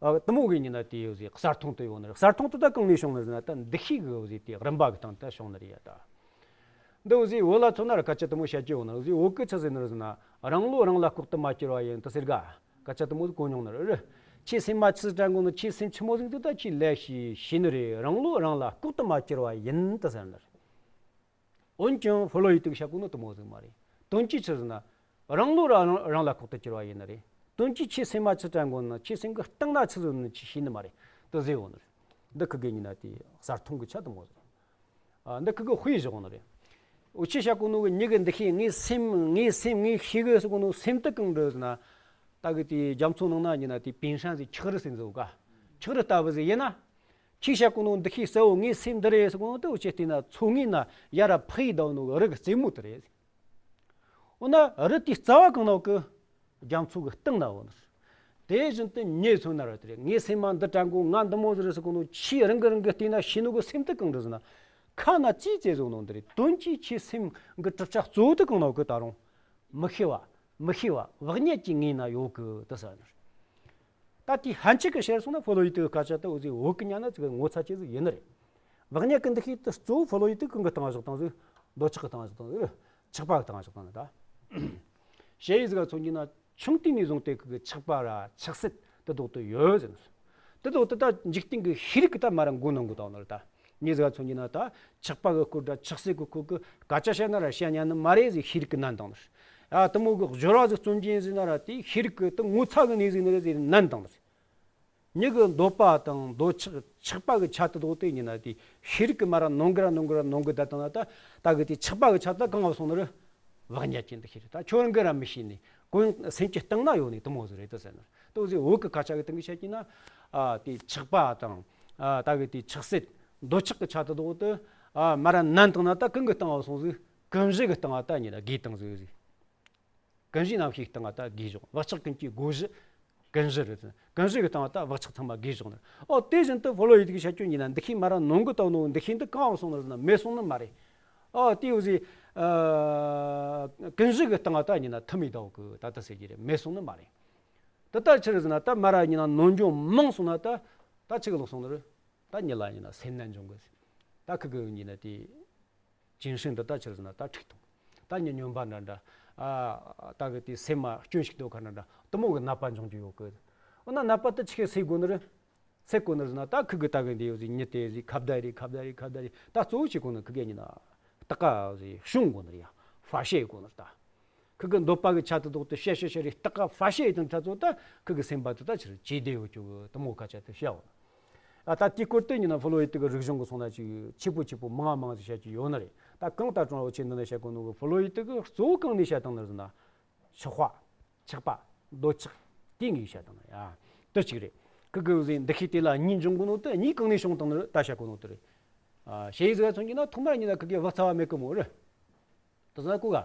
ཨ་དེ་མོ་གི་ཉིན་ན་དེ་ཡོད་ཟིག་གསར་མཐོང་དུ་ཡོང་ནི་རེད། གསར་མཐོང་དུ་ད་གང་ནས་བྱུང་ནི་ཟེར་ན་ད་འདུ་ཤེས་གི་ཡོད་ཟིག་དེ་རིམ་པ་གི་སྟེང་ད་བྱུང་ནི་རེད་ཡ་ད། འདི་འུ་ཟིག་བོད་ལ་མཚོན་ན་ར་སྐད་ཆ་དེ་མོ་བཤད་ཀྱི་ཡོད་ནི། འུ་ཟིག་བོད་གི་ཆི་ཟེར་ནི་རེད་ཟེར་ན། རང་བློ་རང་ལ་ལྐོག་ཏུ་མ་གྱུར་བ་ཡིན་དུ་ཟེར་ག་སྐད་ཆ་དེ་མོ་ཟིག་གོ་མྱོང་ནི་རེད། ཁྱེད་སེམས་མ་ཆི་དྲན་གོ་ནི། ཁྱེད་སེམས་ཆི་མོ་ཟིག་འདུག་ད་ཁྱེད་ལས་ཤེས་ཤེས་ནི་རེད། རང་བློ་རང་ལ་ལྐོག་ཏུ་མ་གྱུར་བ་ཡིན་དུ་ཟེར་ནི་རེད། འོན་ཀྱང་ཕོ་ལོ་ཡི་ཏི་གི་བཤད་གོ་ནི་དེ་མོ་ཟིག་མ་རེད། དོན་གྱིས་ཆི་ཟེར་ན། རང་བློ་རང་རང་ལ་ལྐོག་ཏུ་གྱུར་བ་ཡིན་ནི་རེད། དོན་གྱིས་ཁྱེད་སེམས་མ་ཆི་དྲན་གོ་ནི། ཁྱེད་སེམས་གི་སྟེང་ན་ཆི་ཟིག་ནི་ཁྱེད་ཤེས་ནི་མ་རེད། དུ་ཟེར་ཡོད་ནི་རེད། འདི་ཁི་གེ་ཉིན་ན་དེ་གསར་མཐོང་གི་ཆ་དེ་མོ་ཟིག་ཨ་འདི་ཁི་གི་དཔེ་བཞག་ནི་རེད། འུ་ཆི་བཤད་གོ་ནོ་གི་མྱི་གི་འདུ་ཤེས། ངའི་སེམས་ངའི་སེམས་ངའི་ཤེས་གི་ཟེར་གོ་ནོ་སེམས་དུ་གང་འདྲ་ཟེར་ན། ད་གི་དེ་རྒྱ་མཚོ་ནང་ན་ཉིན་ན་དེ་པིན་ཧྲན་ཟིག་ཆག་རི་ཟིག་འཛུགས་ག་ཆག་རི་ལྟ་བུ་ཟིག་ཡིན་ན། ཁྱེད་བཤད་གོ་ནོ་འདུ་ཤེས་གསལ་བོ་ངའི་སེམས་འདི་རེད་ཟེར་གོ་ནོ་དེ་འུ་ཆི་བལྟས་ན་མཚོ་ངོས་ན་ཡར་ར་འཕུར་ཡི་ཟླ་བ་ནོ་གི་རི་གི་རྩེ་མོ་དེ་རེད། འོ་ན་རི་དེའི་རྩ་བ་གང་ནོ་གི་རྒྱ་མཚོ་གི་སྟེང་ན་འོ་ནི། དེ་བཞིན་དུ་མྱི་མཚོན་ན་ར་དེ་རེད། ངའི་སེམས་མ་འདི་དྲན་གོ་ང་འདི་མོ་ཟིག་རེད་ཟེར་གོ་ནོ་ཁྱེད་རང་གི་རང་གི་བལྟས་ན་ཤེས་ནོ་གི་སེམས་དུ་གང་འདྲ་ཟེར་ན། ཁ་ན་ཅི་ཙེ་ཟེར་ནོ་འདི་རེད། དོན་གྱིས་ཁྱེད་སེམས་གི་གྲུབ་ཆ་གཙོ་བོ་དེ་གང་ནོ་གི་ད་རུང་མི་ཤེས་བ། མི་ཤེས་བ། བག་ཉལ་གྱི་ངོས་ན་ཡོད་གི་དེ་ཟེར་ནི། ད་དེའི་ཕན་ཆད་གི་བཤད་སོང་ན་ཕོ་ལོ་ཡི་ཏི་གི་སྐད་ཆ་དེ་འུ་ཟིག་བོད་གི་ཉན་ན་ཅིག་ངོ་ཚ་ཆེ་ཟིག་ཡིན་ནི་རེད། བག་ཉལ་གི་འདུ་ཤེས་དེ་གཙོ་བོ་ཕོ་ལོ་ཡི་ཏི་གང་གི་སྟེང་བཞག་སྟངས་ཟིག་འདོད་ཆགས་གི་སྟེང་བཞག་སྟངས་ཟིག་ཆགས་པ་གི་སྟེང་བཞག་སྟངས་ཟིག་ད་ཞེ་ཡི་ཟིག་ག་མཚོན་གྱི་ན། ཆུང་དུས་ནས་བཟུང་སྟེ་ཁོ་གི་ཆགས་པ་ར་ཆགས་སྲེད་དེ་དག་ཏུ་ཡོད་ཟེར་ནི། དེ་དག་ཏུ་ད་འཇིག་རྟེན་གྱི་ཤེས་རིག་གི་ད་མ་ར་མགོ་གནོན་གི་དང་ནོར་ད། མྱི་ཟིག་མཚོན་གྱི་ན་ད་ཆགས་པ་གི་སྐོར་ད་ཆགས་སྲེད་གི་སྐོར་གི་སྐད་ཆ་བཤད་ན་ར་བཤད་ཉན་ནི་མ་རེད་ཟེར་ཤེས་རིག་གི་ནན་དང་ནོར། ཨ་དེ་མོ་གི་སྦྱོར་བ་ཟིག་རྩོམ་གྱིན་ཟེར་ན་ར་དེ་ཤེས་རིག་གི་དེ་ངོ་ཚ་གི་གནས་ཟིག་ནི་རེད་ཟེར་ནན་དང་ནོར། མྱི་གི་འདོད་པ་དང་འདོད་ཆགས་ཆགས་པ་གི་ཆ་དེ་དག་དེ་ཉིན་ན་དེ་ཤེས་རིག་གི་མ་ར་ནོན་གི་ར་ནོན་གི་ར་ནོན་གི་ད་དང་ན་ད་ད་གི་དེ་ཆགས་པ་གི་ཆ་ད་གང་བ་སོང་ནི་རེད། བག་ཉལ་གྱི་འདུ་ཤེས་རེད། ད་ཁྱོད་རང་གིས་ར་མི་ཤེས་ནི་ཀུན་སེམས་ཀྱི་སྟེང་ན་ཡོད་ནི་དེ་མོ་ཟིག་རེད་དོ་ཟེར་ནི། དེ་ཟིག་བོད་ཀྱི་སྐད་ཆ་གི་སྟེང་གི་བཤད་ཀྱི་ན། ཨ་དེ་ཆགས་པ་དང་། ཨ་ད་གི་དེ་ཆགས་སྲེད་འདོད་ཆགས་ཀྱི་ཆ་དེ་དག་དེ་ཨ་མ་ར་ནན་དང་ན་ད་གང་གི་སྟེང་བ་སོང་ཟིག་ཀུན་གཞི་གི་སྟེང་བ་ད་ཉིན་ན་དགོས་བཏང་ཟིག་ཟིག་ཀུན་གཞི་རྣམ་ཤེས་སྟེང་བ་ད་དགོས་བཞག་བག་ཆགས་ཀུན་གྱི་བསྒོ་གཞི་ཀུན་གཞི་རེད། ཀུན་གཞི་གི་སྟེང་བ་ད་བག་ཆགས་ཚང་མ་དགོས་བཞག་ནི། ཨོ་དེ་བཞིན་དུ་ཕོ་ལོ་ཡི་ཏི་གི་བཤད་རྒྱུ་ཡིན་ན་འདུ་ཤེས་མ་ར་ནོན་གི་ད་ནོ་འདུ་ཤེས་འདི་གང་བ་སོང་ནི་རེད་ན་མེད་སོང་ནི་མ་རེད། ཨོ་དེ་འུ་ཟིག་ཨ་ཀུན་གཞི་གི་སྟེང་བ་ད་ཡིན་ན་ཐུ་མི་ད་འུ་གི་ད་ད་ཟེར་གྱི་རེད། མེད་སོང་ནི་མ་རེད། ད་ད་ཆི་རེད་ཟེར་ན་ད་མ་ར་ཡིན་ན་ནོན་རྒྱུ་མང་སོང་ན་ད་ད་ཆི་གི་ལོག་སོང་ནི་རེད། ད་མྱི་ལ་ཡིན་ན་སེམས་ནད་འབྱུང་གི་ཟེར། ད་ཁི་གི་ཡིན་ན་དེ། ཅིན་ཧྲིན་འདི་ད་ཆི་རེད་ཟེར་ན་ད་འཁྲིག་ཐུབ། ད་ཉིན་སྨྱོན་པ་འདྲ་འདྲ། ཨ་ད་གི་དེ་སེམས་མ་སྐྱོན་ཞིག་འདོད་ཁ་འདྲ་འདྲ་དེ་མོ་གི་ནད་པ་འབྱུང་རྒྱུ་ཡོད་གི། འོ་ན་ནད་པ་དེ་ཆི་གི་སེལ་དགོས་ནི་རེད། སེལ་དགོས་ནི་རེད་ཟེར་ན་ད་ཁི་གི་ད་གི་འདི་ཡོད་ཟིག་མྱི་དེ་ཟིག་ཁ་བརྡ་རེད། ཁ་བརྡ་རེད། ཁ་བརྡ་རེད། ད་གཙོ་བོ་ཆི་དགོས་ནི་ཁི་གེ་ཉིན་ན་ད་ག་ཟིག་བྱུང་དགོས་ནི་རེད་ཡ། ཧྥ་ཤེ་དགོས་ནི་རེད་ད། ཁི་གི་འདོད་པ་གི་ཆ་དེ་དག་དེ་བཤད་བཤད་བཤད་རེ་སྟག་ག་ཧྥ་ཤེ་དང་ཐ་ཚོ་ད་ཁི་གི་སེམས་པ་དེ་ད་ཕྱིར་ཇེ་བདེ་བོ་ཅོ་གི་དེ་མོ་ཁ་ཆ་དེ་བཤད་འོ། ཨ་ད་དེའི་སྐོར་དེ་ཉིན་ན་ཕོ་ལོ་ཡི་ཏི་གི་རིག་གཞུང་གི་སོང་ན་ཅིག་ཆེ་པོ་ཆེ་པོ་མང་མང་ཟིག་བཤད་ཀྱི་ཡོད་ནི་རེད། ད་གང་ལྟར་ཀྲུང་ཨ་བོ་ཆེ་འདི་ནས་བཤད་གོ་ནོ་གི་ཕོ་ལོ་ཡི་ཏི་གི་གཙོ་བོ་གང་ནས་བཤད་བཏང་ནི་རེད་ཟེར་ན། ཆགས་པ། ཆགས་པ། འདོད་ཆགས། དེ་ངས་བཤད་བཏང་ནི་ཡ། དེ་གཅིག་རེད། ཁི་གི་འུ་ཟིག་འདུ་ཤེས་དེ་ལ་གཉིས་འབྱུང་གི་ནོ་དེ་གཉིས་གང་ནས་བྱུང་བཏང་ནི་རེད་ད་བཤད་གོ་ནོ་དེ་རེད། ཨ་ཞེ་ཡི་ཟིག་མཚོན་གྱི་ན་ཐོག་མར་ཉིན་ན་ཁི་གི་བག་ཚ་བ་མེད་གི་མོ་རེད། དེ་ཟ་གོ་ག་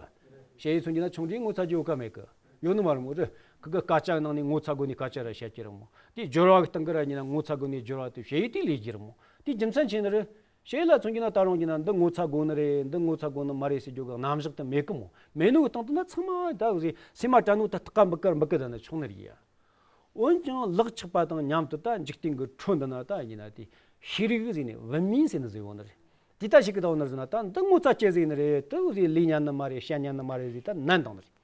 ཞེ་ཡི་མཚོན་གྱི་ན་ཆུང་དུས་ངོ་ཚ་རྒྱུ་ཡོད་ག་མེད་གི། ཡོད་ནི་མ་རེད་མོ་རེད། ཁི་གི་སྐད་ཆ་ནང་ནས་ངོ་ཚ་དགོས་ནི་སྐད་ཆ་ར་བཤད་ཀྱི་རེད་མོ། དེ་སྦྱོར་བ་གི་སྟེང་གི་ར་ཉིན་ན་ངོ་ཚ་དགོས་ནི་སྦྱོར་བ་དེ་ཞེ་ཡི་དེ་ལས་ཀྱི་རེད་མོ། དེ་རྒྱུ་མཚན་ཆེ་ནི་རེད། ཞེ་ཡི་ལ་མཚོན་གྱི་ན་ད་རུང་གྱི་ན་འདི་ངོ་ཚ་དགོས་ནི་རེད། འདི་ངོ་ཚ་དགོས་ནི་མ་རེད་ཟེར་རྒྱུ་གི་རྣམ་གཞག་དེ་མེད་གི་མོ། མེད་ནོ་གི་སྟེང་དུ་ན་ཚང་མ་ད་འུ་ཟིག་སེམས་མ་དྲན་ནོ་ད་ཐག་ག་འབུ་གར་འབུ་གི་ད་ན་ཆོག་ནི་རེད་ཡ། འོན་ཀྱང་ལག་ཆགས་པ་དང་མཉམ་དུ་ད་འཇིག་རྟེན་གྱི་ཁྲོད་འདི་ན་ད་ཡིན་ན་དེ་ཤེས་རིག་ཟེར་ནས་བུད་མེད་ཟེར་ནི་ཟེར་ཡོང་ནི་རེད། དེ་ད་ཞིག་གི་ད་འོ་ནི་ཟེར་ན་ད་འདི་ངོ་ཚ་སྐྱེ་ཟེར་ནི་རེད། དེ་འུ་ཟིག་ལས་ཉན་ནི་མ་རེད། བཤད་ཉན་ནི་མ་རེད་ཟེར་ད་ནན་དང་ནི་རེད།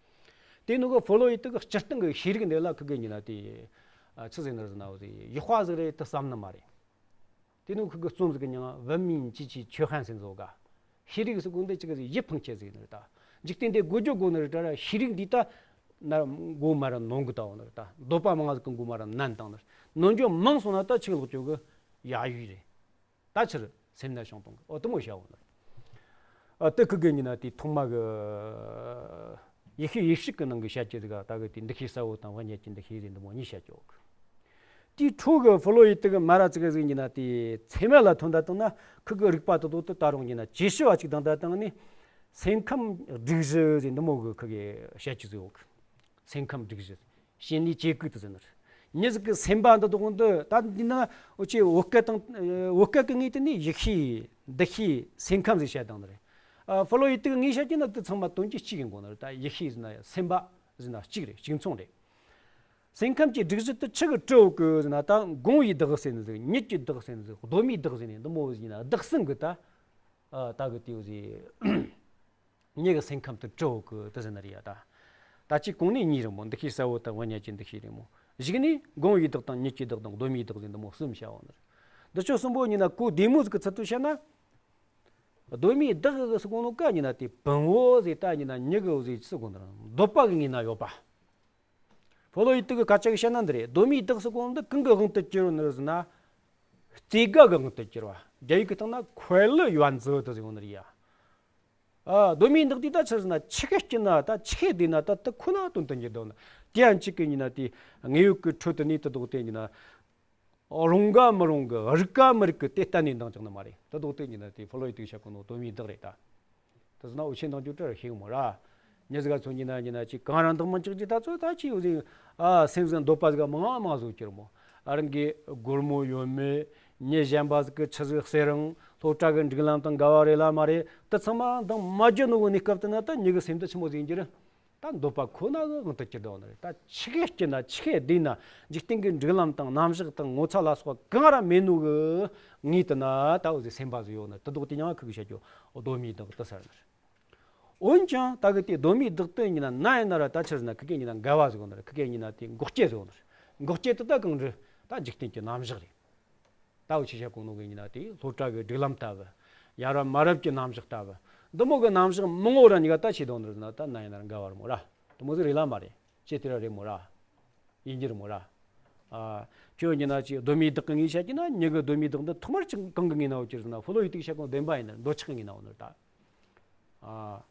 དེ་ནོ་གི་ཕོ་ལོ་ཡི་ཏི་གི་སྤྱིར་བཏང་གི་ཤེས་རིག་འདི་ལ་ཁི་གི་ཉིན་ན་དེ་ཆི་ཟེར་ནི་རེད་ཟེར་ན་འུ་ཟིག་ཡག་པ་ཟིག་རེད་དེ་བསམ་ནི་མ་རེད། དེ་ནོ་ཁི་གི་རྩོམ་ཟིག་གི་མྱིང་བུད་མེད་ཅི་ཆི་ཆོས་ཧན་ཟེར་ནི་ཟོ་ག་ཤེས་རིག་ཟེར་གོ་འདི་ཅི་གི་ཟིག་ཡིད་ཕངས་ཆེ་ཟིག་ནི་རེད་ད། འཇིག་རྟེན་འདི་སྒོ་རྒྱག་དགོས་ནི་རེད་ད་ར་ཤེས་རིག་འདི་ད་ན་མགོ་མ་ར་ནོན་གི་ད་འོ་ནི་རེད་ད། འདོད་པ་མང་ཟིག་གི་མགོ་མ་ར་ནན་བཏང་ནི་རེད། ནོན་རྒྱུ་མང་སོང་ན་ད་ཆི་ལོག་ཅོ་གི། ཡ་ཡུས་རེད། ད་ཕྱིར་སེམས་ན་བྱུང་དང་གི་ཨོ་དུ་མོ་བྱ་བོ་ནི། ཨ་དེ་ཁུ་གེ་ཉི་ན་དེ་ཐོག་མ་གི་ཡེ་ཤེས་ཡེ་ཤེས་ཀྱི་ནང་གི་བཤད་ཀྱི་ཟིག་ད་གི་དེ་འདུ་ཤེས་གསལ་བོ་དང་བ་ཉེ་ཀྱི་འདུ་ཤེས་ཟིག་འདི་མོ་གཉིས་བཤད་ཀྱོག་དེའི་འཕྲོ་གི་ཕོ་ལོ་ཡི་དུ་གི་མ་ར་ཙི་གི་ཟིག་ཉི་ན་དེ་ཚེ་མེད་ལ་ཐོན་ད་དང་ན་ཁུ་གི་རིག་པ་དུ་དོ་དུ་ད་རུང་ཉི་ན་ཇེ་ཤི་བ་ཅིག་དང་ད་དང་ནི་སེམས་ཁམས་སྒྲིག་གཞི་ཟིག་འདི་མོ་གི་ཁུ་གི་བཤད་ཀྱི་ཟིག་ཡོད་གི་སེམས་ཁམས་སྒྲིག་གཞི། བྱས་ནས་བྱེད་དགོས་དུ་ཟེར་ནི་རེད། མྱི་ཟིག་གི་སེམས་པ་འདི་དག་འདི་ད་འདི་ན་འུ་ཆེ་བོད་སྐད་དང་བོད་སྐད་ཀྱི་ངོས་དེ་ནས་ཡིད་ཤེས་འདི་ཤེས་སེམས་ཁམས་ཟེར་བཤད་དང་ནི་རེད། ཨ་ཕོ་ལོ་ཡི་དུ་ངས་བཤད་ཀྱི་ན་དེ་ཚང་མ་དོན་གྱི་གཅིག་ཡིན་དགོས་ནི་རེད། ད་ཡིད་ཤེས་ཟེར་ན་སེམས་པ་ཟེར་ན་གཅིག་རེད། གཅིག་མཚུངས་རེད། སེམས་ཁམས་ཀྱི་སྒྲིག་གཞི་དེ་ཆི་གི་བྲི་འོ་གི་ཟེར་ན་ད་དགོང་བའི་བདག་ཟེར་ནི་ཟིག་ཉིད་ཀྱི་བདག་ཟེར་ནི་ཟིག་གདོད་མའི་བདག་ཟེར་ནི་འདི་མོ་ཟིག་ཡིན་ན་བདག་སེམས་གི་ད་ཨ་ད་གི་དེའུ་ཟིག་མྱི་གི་སེམས་ཁམས་དེ་བྲི་འོ་གི་དེ་ཟེར་ན་རེད་ཡ། ད་ད་ཅི་གོང་ནས་གཉིས་རེད་མོ། འདུ་ཤེས་གསལ་བོ་དང་བ་ཉེ་ཀྱི་འདུ་ཤེས་རེད་མོ། གཞུག་ནས་དགོང་བའི་བདག་དང་ཉིད་ཀྱི་བདག་དང་གདོད་མའི་བདག་ཟེར་འདི་མོ་གསུམ་བྱ་བོ་ནི་རེད། འདི་ཆོ་གསུམ་པོ་ཉི་ན་གོ་བདེ་མོ་ཟིག་གི་ཚུལ་དུ་བཤད་ན། གདོད་མའི་བདག་གི་སུ་གོང་ནོ་ཀ་ཉི་ན་དེ་བུང་བོ་ཟེར་ད་ཉི་ན་མྱི་གི་འོ་ཟེར་སུ་གོང་ནོ་འདོད་པ་གི་ངོས་ན་ཡོད་པ། ཕོ་ལོ་ཡི་དུ་གི་སྐད་ཆ་གི་བཤད་ན་འདི་རེད། གདོད་མའི་བདག་སུ་གོང་འདི་གང་གི་དབང་དུ་གྱུར་ནི་རེད་ཟེར་ན། རྩེ་དགའ་གི་དབང་དུ་གྱུར་བ། རྒྱ་ཡིག་གི་སྟེང་ན་快乐原则དུ་ཟེར་ནི་རེད་ཡ། ཨ་གདོད་མའི་བདག་དེ་ད་ཆི་ཟེར་ན་ཆི་གེ་སྐྱིད་ན་ད་ཆི་གེ་བདེ་ན་ད་དེ་ཁོ་ན་དོན་དུ་འགྱུར་འདུག་ན། དེ་ཡང་གཅིག་གི་ཉི་ན་དེ་དངོས་ཡོད་ཀྱི་འཕྲོད་དུ་གནས་དུ་ལྡོག་སྟེ་ཉི་ན། རུང་ག་མི་རུང་གི་རིག་ག་མི་རིག་གི་དེ་གཏན་ནས་འདང་རྒྱག་ནི་མ་རེད། དེ་ལྡོག་སྟེ་ཉི་ན་དེ་ཕོ་ལོ་ཡི་དུ་བྱ་གོ་ནོ་གདོད་མའི་བདག་རེད་ད། དེ་ཟེར་ན་འུ་ཆེ་འདང་རྒྱུ་བྲལ་ཤེས་གི་མོ་ར། མྱི་ཟིག་ག་ཚོ་ཉི་ན་ཉི་ན་ཅིག་གང་རང་འདང་མི་རྒྱག་རྒྱུ་ད་ཚོ་ད་ཅི་ཡོད་ཟིག་ཨ་སེམས་ཟིག་འདོད་པ་ཟིག་མང་མང་ཟིག་གྱུར་མོ། ཨ་རང་གི་སྒོར་མོ་ཡོད་མེད། མྱི་གཞན་པ་ཟིག་གི་ཆི་ཟིག་ཟེར་རང་སློབ་གྲྭ་གི་སྒྲིག་ལམ་དང་འགལ་བ་རེད་ལ་མ་རེད། དེ་ཚང་མ་འདང་མ་རྒྱག་ནོ་གི་གནས་སྐབས་དེ་ན་ད་མྱི་གི་སེམས་དེ་ཆི་མོ་ཟིག་ཡིན་རྒྱུ་རེད། ད་འདོད་པ་ཁོ་ན་གི་དབང་དུ་གྱུར་འདུག་ནི་རེད། ད་ཆི་གེ་སྐྱིད་ན་ཆི་གེ་བདེ་ན་འཇིག་རྟེན་གྱི་སྒྲིག་ལམ་དང་རྣམ་གཞག་དང་ངོ་ཚ་ལ་སོགས་པ་གང་ར་མེད་ནོ་གི་ངོས་དེ་ན་ད་འོ་ཟིག་སེམས་པ་ཟིག་ཡོད་ནི་དེ་ལྡོག་དེ་ཉང་ཁུ་གི་བཤད་རྒྱུ་གདོད་མའི་བདག་དེ་ཟེར་ནི་རེད། འོན་ཀྱང་ད་གི་དེ་གདོད་མའི་བདག་དེ་ཉི་ན་ན་ཡིན་ན་ར་ད་ཆི་ཟེར་ན་ཁུ་གེ་ཉི་ན་འགལ་བ་ཟིག་ཡོད་ནི་རེད། ཁུ་གེ་ཉི་ན་དེ་འགོག་བྱེད་ཟིག་ཡོད་ནི་རེད། འགོག་བྱེད་དེ་ད་གང་རེད། ད་འཇིག་རྟེན་གྱི་རྣམ་གཞག་རེད། ད་འུ་ཆེ་བྱ་གོ་ནོ་གི་ཉི་ན་དེ་སློབ་གྲྭ་གི་སྒྲིག་ལམ་ལྟ་བུ། ཡ་རབས་མ་རབས་ཀྱི་རྣམ་གཞག་ལྟ་བུ། འདི་མོ་གི་རྣམ་གཞག་མང་བོ་ར་ཉི་ག་ད་ཆི་དོན་རེད་ཟེར་ན་ད་ན་ཡིན་ན་ར་འགལ་བ་རེད་མོ་ར། དེ་མོ་ཟིག་རེད་ལ་མ་རེད། ཅི་དེ་ར་རེད་མོ་ར། ཡིན་རྒྱུ་རེད་མོ་ར། ཨ། ཁྱོད་ཉི་ན་ཅི་གདོད་མའི་བདག་གི་ངོས་བཤད་ཀྱི་ན་མྱི་གི་གདོད་མའི་བདག་འདི་ཐོག་མར་ཅི་གང་གི་ངོས་ན་འོ་ཅི་རེད་ཟེར་ན་ཕོ་ལོ་ཡི་དུ་གི་བཤད་གོ་བདེན་པ་ཡིན་ན་འདོད་ཆགས་གི་ངོས་ན་འོ་ནི་རེད་ད། ཨ།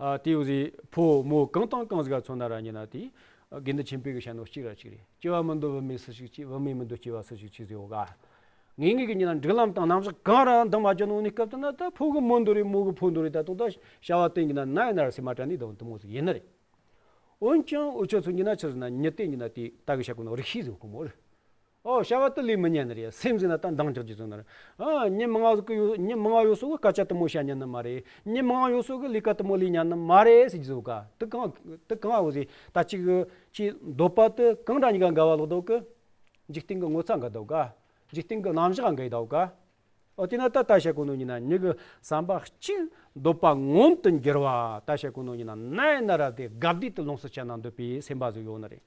ཨ་དེའུ་ཟིག་ཕོ་མོ་གང་དང་གང་ཟིག་ག་མཚོན་ན་ར་ཉི་ན་དེ། དགེ་འདུན་ཆོས་འཕེལ་གི་བཤད་ནོ་གཅིག་ར་གཅིག་རེད། སྐྱེ་བ་མི་འདོད་བུད་མེད་སུ་ཞིག་སྐྱེ། བུད་མེད་མི་འདོད་སྐྱེ་བ་སུ་ཞིག་སྐྱེ་ཟེར་ཡོད་ག་ངེས་ངེས་ཀྱི་ཉི་ན་སྒྲིག་ལམ་དང་རྣམ་གཞག་གང་ར་འདང་མ་རྒྱག་ནོ་གནས་སྐབས་དེ་ན་ད་ཕོ་གི་མོ་འདོད་རེད། མོ་གི་ཕོ་འདོད་རེད། ད་དུང་ད་བྱ་བ་དེ་ཉི་ན་ན་ཡིན་ན་ར་སེམས་མ་དྲན་ནས་ད་དེ་མོ་ཟིག་ཡིན་ནི་རེད། འོན་ཀྱང་འུ་ཆོ་ཚོ་ཉི་ན་ཆི་ཟེར་ན་མྱི་དེ་ཉི་ན་དེ་ད་གི་བཤད་གོ་ནོ་རིགས་ཤེས་ཟིག་གོ་མོ་རེད། ཨོ་བྱ་བ་དེ་ལས་མི་ཉན་ནི་རེད། སེམས་ཟིན་ན་ད་འདང་རྒྱག་རྒྱུ་ཟིན་ནི་རེད། ཨ་མྱི་མང་ང་ཟིག་གི་ཡོད། མྱི་མང་ང་ཡོད་སོ་གི་སྐད་ཆ་དེ་མོ་བཤད་ཉན་ནི་མ་རེད། མྱི་མང་ང་ཡོད་སོ་གི་ལས་ཀ་དེ་མོ་ལས་ཉན་ནི་མ་རེད་ཟེར་རྒྱུ་ཟིག་ག་དེ་གང་དེ་གང་འོ་ཟིག་ད་ཅིག་གི་ཅིག་འདོད་པ་དེ་གང་འདྲ་ཉི་ག་འགལ་བ་ལོག་འདུག་གི་འཇིག་རྟེན་གི་ངོ་ཚ་འགལ་འདུག་ག་འཇིག་རྟེན་གི་རྣམ་གཞག་འགལ་འདུག་ག་ཨོ་དེ་ན་ད་ད་བཤད་གོ་ནོ་ཉི་ན་མྱི་གི་བསམ་པ་གཅིག་འདོད་པ་མངོན་དུ་འགྱུར་བ། ད་བཤད་གོ་ནོ་ཉི་ན་ན་ཡིན་ན་ར་དེ་དགའ་བདེ་དེ་ལོངས་སུ་སྤྱད་ན་འདོད་པའི་སེམས་པ་ཟིག་ཡོད་ནི་རེད།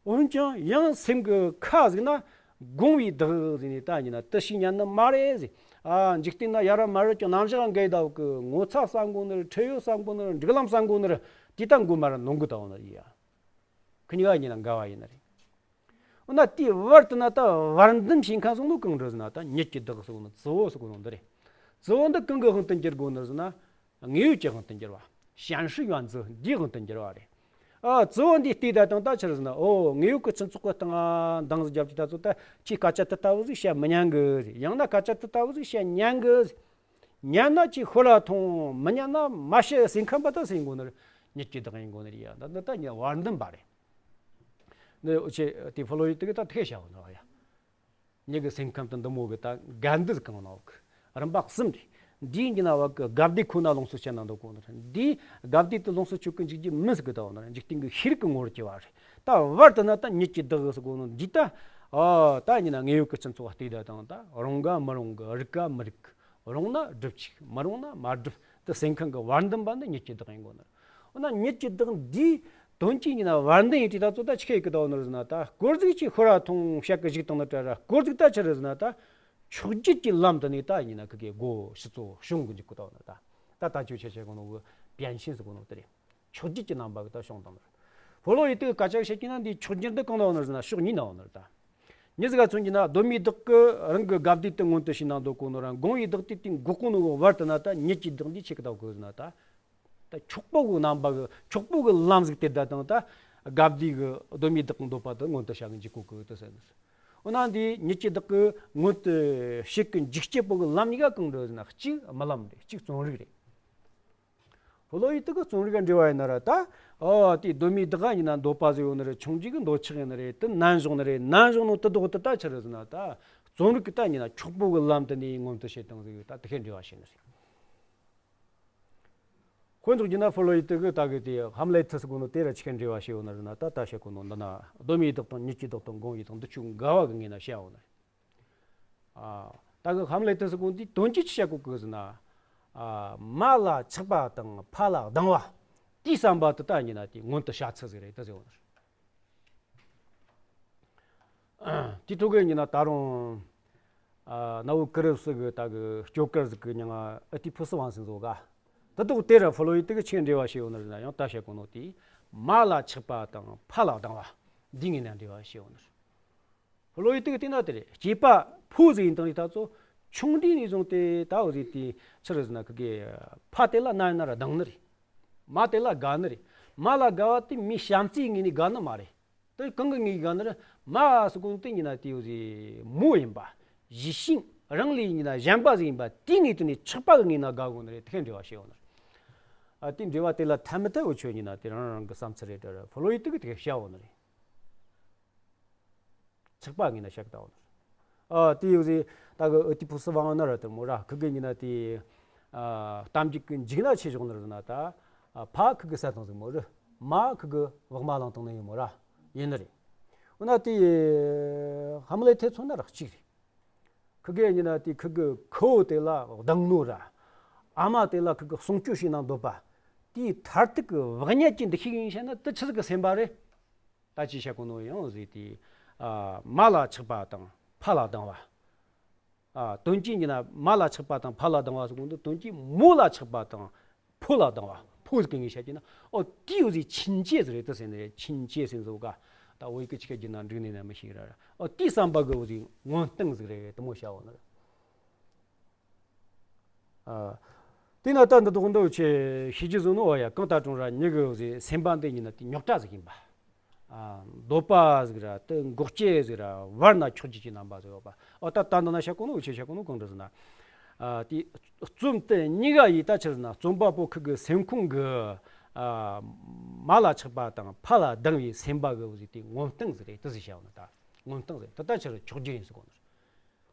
འོན་ཀྱང་ཡང་སེམས་ཀྱི་ཁ་ཟིག་ན་དགོང་བའི་བདག་ཟིག་ནས་ད་ཉི་ན་དེ་ཞིག་ཉན་ནི་མ་རེད་ཟིག་ཨ་འཇིག་རྟེན་ན་ཡ་རབས་མ་རབས་ཀྱི་རྣམ་གཞག་འགལ་འདུག་གི་ངོ་ཚ་བསམ་གོ་ནི་རེད། འཕྲོད་ཡོད་བསམ་གོ་ནི་རེད། སྒྲིག་ལམ་བསམ་གོ་ནི་རེད། དེ་ད་མགོ་མ་ར་ནོར་གི་ད་འོ་ནི་རེད་ཡ། ཁི་གཉིས་ཀ་ཉི་ན་འགལ་བ་ཡིན་ནི་རེད། འོ་ན་དེའི་བར་དུ་ན་ད་བར་འདུམ་བྱེད་མཁན་ཟིག་ནོ་གང་རེད་ཟེར་ན་ད་ཉིད་ཀྱི་བདག་ཟེར་གོ་ནོ་ཙི་བོ་ཟེར་གོ་ནོ་འདི་རེད། ཙི་བོ་འདི་གང་གི་དབང་དུ་འགྱུར་དགོས་ནི་ཟེར་ན། དངོས་ཡོད་ཀྱི་དབང་དུ་འགྱུར་བ། 显示原则 འདིའི་དབང་དུ་འགྱུར་བ་རེད། ཨ་ཙི་བོ་འདི་བལྟས་ད་དང་ད་ཆི་རེད་ཟེར་ན། ཨོ་དངོས་ཡོད་ཀྱི་སྤྱི་ཚོགས་ཀྱི་སྟེང་ང་འདང་ཟིག་རྒྱབ་ཀྱི་ད་ཚོ་ད་ཁྱོས་སྐད་ཆ་དེ་ལྟ་བུ་ཟིག་བཤད་མི་ཉན་གི་ཟེར། ཡང་ན་སྐད་ཆ་དེ་ལྟ་བུ་ཟིག་བཤད་ཉན་གི་ཟེར། ཉན་ན་ཁྱོས་ཤོད་ར་ཐོངས། མི་ཉན་ན་མ་བཤད་ཟེར་མཁན་པ་ད་སུ་ཡིན་དགོས་ནི་རེད། ཉིད་ཀྱི་བདག་ཡིན་དགོས་ནི་རེད་ཡ། ད་འདི་ད་ཉི་ན་བར་འདུམ་པ་རེད། འདི་འུ་ཆོ་དེ་ཕོ་ལོ་ཡི་དུ་གི་ད་ཐེ་བྱ་བ་ནོ་ཡ། མྱི་གི་སེམས་ཁམས་དེ་འདི་མོ་གི་ད་དགའ་བདེ་གང་ནོ་གི་རིམ་པ་གསུམ་རེད། འདིའི་ཉི་ན་བ་གི་དགའ་བདེ་ཁོ་ན་ལོངས་སུ་སྤྱད་ན་འདོད་གོ་ནི་རེད། འདིའི་དགའ་བདེ་དེ་ལོངས་སུ་སྤྱོད་གི་འཇུག་རྒྱུ་མི་ཟིག་གི་ད་འོ་ནི་རེད། འཇིག་རྟེན་གི་ཤེས་རིག་གི་ངོ་བོར་གྱུར་བ་རེད། ད་བར་དུ་ན་ད་ཉིད་ཀྱི་བདག་ཟེར་གོ་ནོ་འདི་ད། ཨ་ད་ཉི་ན་དངོས་ཡོད་ཀྱི་སྤྱི་ཚོགས་བལྟས་ད་དང་ད་རུང་ག་མི་རུང་གི་རིག་ག་མི་རིག་རུང་ན་སྒྲུབ་ཅིག་མི་རུང་ན་མ་སྒྲུབ། དེ་སེམས་ཁམས་ཀྱི་བར་འདུམ་པ་འདི་ཉིད་ཀྱི་བདག་ཡིན་དགོས་ནི། འོ་ན་ཉིད་ཀྱི་བདག་འདིའི་དོན་གྱི་ཉི་ན་བར་འདུམ་ཡིན་དུས་ད་ཚོ་ད་ཆི་ཁེ་གི་ད་འོ་ནི་རེད་ཟེར་ན། ད་སྐོར་ཟིག་ཅིག་ཤོད་ར་ཐོངས་བཤད་གི་བཞག་བཏང་ན་དྲ་ར་སྐོར་ཟིག་ད་ཆི་རེད་ཟེར་ན། ད་མཆོག་བརྒྱུད་ཀྱི་ལམ་དུ་ནས་ད་ཉི་ན་ཁི་གེ་སྒོ་ཕྱི་ཚོ་ཕྱུང་གི་འཇུག་གི་ད་འོ་ནི། ད་ད་ད་ཁྱོད་ཆ་བྱེད་གོ་ནོ་གི་པཎ་ཆེན་ཟེར་གོ་ནོ་དེ་རེད། མཆོག་བརྒྱུད་ཀྱི་རྣམ་པ་གི་ད་བྱུང་བཏང་ནི་རེད། ཕོ་ལོ་ཡི་དུ་གི་སྐད་ཆ་བཤད་ཀྱི་ན་འདིའི་མཆོག་བརྒྱུད་འདི་གང་ན་འོ་ནི་རེད་ཟེར་ན་ཕྱོགས་གཉིས་ན་འོ་ནི་རེད་ད། མྱི་ཟིག་ག་མཚོན་གྱི་ན་གདོད་མའི་བདག་གི་རང་གི་དགའ་བདེ་དེ་མངོན་དུ་བྱས་ན་འདོད་གོ་ནོ་ར། འགོང་བའི་བདག་དེ་དེ་འགོག་གོ་ནོ་གི་བར་དུ་ན་ད་མྱི་གི་བདག་འདི་ཆེ་གི་ད་གོ་ཟེར་ན་ད། ད་འཁྱོག་པོ་གི་རྣམ་པ་གི་འཁྱོག་པོ་གི་ལམ་ཟིག་དེ་ད་དང་ད་དགའ་བདེ་གི་གདོད་མའི་བདག་གི་འདོད་པ་དེ་མངོན་དུ་བྱ་གི་འཇུག་གོ་གི་དེ་ཟེར་ནི། འོ་ན་འདི་མྱི་གི་བདག་གི་མངོན་དུ་བྱེད་གི་འཇུག་བྱེད་པོ་གི་ལམ་གཉིས་ཀ་གང་འདྲ་ཟེར་ན་གཅིག་རྨི་ལམ་རེད། གཅིག་རྩོམ་རིག་རེད། ཕོ་ལོ་ཡི་དུ་གི་རྩོམ་རིག་ག་འབྲེལ་བ་ཡིན་ན་ར་ད། ཨོ་དེ་གདོད་མའི་བདག་ག་ཡིན་ན་འདོད་པ་ཟིག་ཡོད་ནི་རེད། ཆུང་རྒྱུད་གི་འདོད་ཆགས་ཡིན་ནི་རེད། དེ་ནན་བྱུང་ནི་རེད། ནན་བྱུང་ནོ་དེ་དོག་དེ་ད་ཆི་རེད་ཟེར་ན་ད། རྩོམ་རིག་གི་ད་ཡིན་ན་འཁྱོག་པོ་གི་ལམ་དེ་ནས་མངོན་དུ་བྱེད་སྟངས་ཟིག་ད་དེ་ཁས་འབྲེལ་བ་བྱེད་ནི་རེད། དཔེ་འཇོག་རྒྱུ་ན་ཕོ་ལོ་ཡི་དུ་གི་ད་གི་དེ་ཧམ་ལེ་ཐི་ཟེར་གོ་ནོ་དེ་ར་ཆི་ཁས་འབྲེལ་བ་བྱེད་ཡོད་ནི་རེད་ན་ད་ད་བཤད་གོ་ནོ་འདི་ན་གདོད་མའི་བདག་དང་མྱི་གི་བདག་དང་འགོང་བའི་བདག་འདི་ཆོ་འགལ་བ་གི་ངོས་ན་བཤད་ཡོད་ནི་རེད། ཨ། ད་གི་ཧམ་ལེ་ཐི་ཟེར་གོ་འདི་དོན་གྱིས་ཆི་བཤད་གོ་གི་ཟེར་ན། ཨ། མ་ལ་ཆགས་པ་དང་ཕ་ལ་སྡང་བ། དེའི་བསམ་པ་དེ་ད་ཡིན་ན་དེ་མངོན་དུ་བྱ་ཚུལ་ཟིག་རེད་དེ་ཟེར་བ་རེད། དེའི་ཐོག་གི་ཡིན་ན་ད་རུང་། ཨ། གནའ་བོའི་གུ་རུབ་ཟིག་གི་ད་གི་སྐྱོ་གར་ཟིག་གི་མྱིང་ང་ཨི་ཏི་ཕུ་སི་ཝང་ཟེར་ཟོ་ག་དེ་དོག་དེ་ར་ཕོ་ལོ་ཡི་དུ་གི་ཆི་འབྲེལ་བ་བྱེད་ཡོད་ནི་རེད་ན་ཡང་ད་བཤད་གོ་ནོ་དེ། མ་ལ་ཆགས་པ་དང་ཕ་ལ་སྡང་བ། འདི་ངོས་ན་འབྲེལ་བ་བྱེད་ཡོད་ནི་རེད། ཕོ་ལོ་ཡི་དུ་གི་དེ་ན་དེ་རེད། སྐྱེས་པ་ཕོ་ཟིག་ཡིན་དང་ཡིན་ད་ཚོ་ཆུང་དུས་ནས་བཟུང་སྟེ་ད་འོ་ཟིག་དེ་ཆི་རེད་ཟེར་ན་ཁི་གེ་ཕ་དེ་ལ་ན་ཡིན་ན་ར་སྡང་ནི་རེད། མ་དེ་ལ་དགའ་ནི་རེད། མ་ལ་དགའ་བ་དེ་མི་བྱམས་བརྩེའི་ངོས་ནས་དགའ་ནི་མ་རེད། དེ་གང་གི་ངོས་དགའ་ནི་རེད། མ་ཟེར་གོ་ནོ་དེ་ཡིན་ན་དེ་འོ་ཟིག་མོ་ཡིན་པ། གཞི་ཤིང་རང་ལས་ཡིན་ན་གཞན་པ་ཟིག་ཡིན་པ་དེའི་ངོས་དེ་ནས་ཆགས་པ་གི་ངོས་ན་དགའ་གོ་ནི་རེད། དེ་གས་འབྲེལ་བ་བྱེད་ཡོད་ནི་རེད། ཨ། དེ་འབྲེལ་བ་དེ་ལ་ཐ་མི་དད་འུ་ཆོ་ཡིན་ན་དེ་རང་རང་གི་བསམ་ཚུལ་རེད་དྲ་ར། ཕོ་ལོ་ཡི་དུ་གི་དེ་གས་བཤད་ཡོད་ནི་རེད། ཆགས་པ་ངོས་ན་བཤད་གི་ད་འོ་ནི་རེད། ཨ། དེ་འོ་ཟིག་ད་གི་ཨི་ཏི་ཕུ་སི་ཝང་ན་ར་དེ་མོ་ར་ཁི་གེ་ཡིན་ན་དེ། ཨ། གཏམ་རྒྱུད་གི་མཇུག་ན་ཆི་བྱུང་ནི་རེད་ཟེར་ན་ད། ཨ། ཕ་ཁི་གེ་བསད་བཏང་ཟིག་མོ་རེད། མ་ཁི་གེ་བག་མ་བླངས་བཏང་ནི་ཡིན་མོ་ར། ཡིན་ནི་རེད། འོ་ན་དེ་ཧམ་ལེ་ཐི་མཚོན་ན་ར་གཅིག་རེད། ཁི་གེ་ཡིན་ན་དེ་ཁི་གེ་ཁོ་བོ་དེ་ལ་སྡང་ནོ་ར། ཨ་མ་དེ་ལ་ཁི་གེ་སྲུང་སྐྱོབ་བྱེད་ན་འདོད་པ། དེའི་མཐར་ཐུག་གི་བག་ཉལ་གྱི་འདུ་ཤེས་ཡིན་བཤད་ན་དེ་ཆི་ཟིག་གི་སེམས་པ་རེད། ད་ཅི་བཤད་གོ་ནོ་ཡང་ཟིག་དེ། ཨ། མ་ལ་ཆགས་པ་དང་ཕ་ལ་སྡང་བ། ཨ། དོན་གྱིས་ཡིན་ན་མ་ལ་ཆགས་པ་དང་ཕ་ལ་སྡང་བ་ཟེར་གོ་འདི་དོན་གྱིས་མོ་ལ་ཆགས་པ་དང་ཕོ་ལ་སྡང་བ། ཕོ་ཟེར་གི་ངས་བཤད་ཀྱི་ན། ཨོ་དེའི་འོ་ཟིག་ཆིན་ཅེ་ཟིག་རེད་དེ་ཟེར་ནི་རེད། ཆིན་ཅེ་ཟེར་ཟོ་ག་ད་འོ་ཡི་གི་ཆི་ག་རྒྱུ་ན་འགྲིག་ནི་ན་མི་ཤེས་ར་ར། ཨོ་དེའི་བསམ་པ་གི་འོ་ཟིག་མངོན་རྟིང་ཟིག་རེད་དེ་མོ་བཤད་འོ་ནི་རེད། ཨ། དེས་ན་ད་འདི་དོག་འདི་ཆེ་ཤེས་རྒྱུ་བཟོ་ནོ་བ་ཡ་གང་ལྟར་ཀྲུང་ར་མྱི་གི་འོ་ཟིག་སེམས་པ་འདི་ཡིན་ན་དེ་རྙོག་དྲ་ཟིག་ཡིན་པ། ཨ། འདོད་པ་ཟིག་ར་དེ་འགོག་བྱེད་ཟིག་ར་བར་ན་འཁྱོག་བརྗོད་ཀྱི་རྣམ་པ་ཟིག་ཡོད་པ། ཨོ་ད་ད་འདི་ན་བཤད་གོ་ནོ་འུ་ཆོས་བཤད་གོ་ནོ་གང་འདྲ་ཟེར་ན། ཨ། དེ་རྩོམ་དེ་གཉིས་ཀ་ཡིས་ད་ཆི་ཟེར་ན་རྩོམ་པ་པོ་ཁི་གི་སེམས་ཁོང་གི། ཨ། མ་ལ་ཆགས་པ་དང་ཕ་ལ་སྡང་བའི་སེམས་པ་གི་འོ་ཟིག་དེ་མངོན་རྟིང་ཟིག་རེད་དེ་ཟིག་བཤད་འོ་ན་ད་མངོན་རྟིང་ཟིག་དེ་ད་ཆི་རེད་འཁྱོག་བརྗོད་ཡིན་ཟེར་གོ་ནོ་རེད།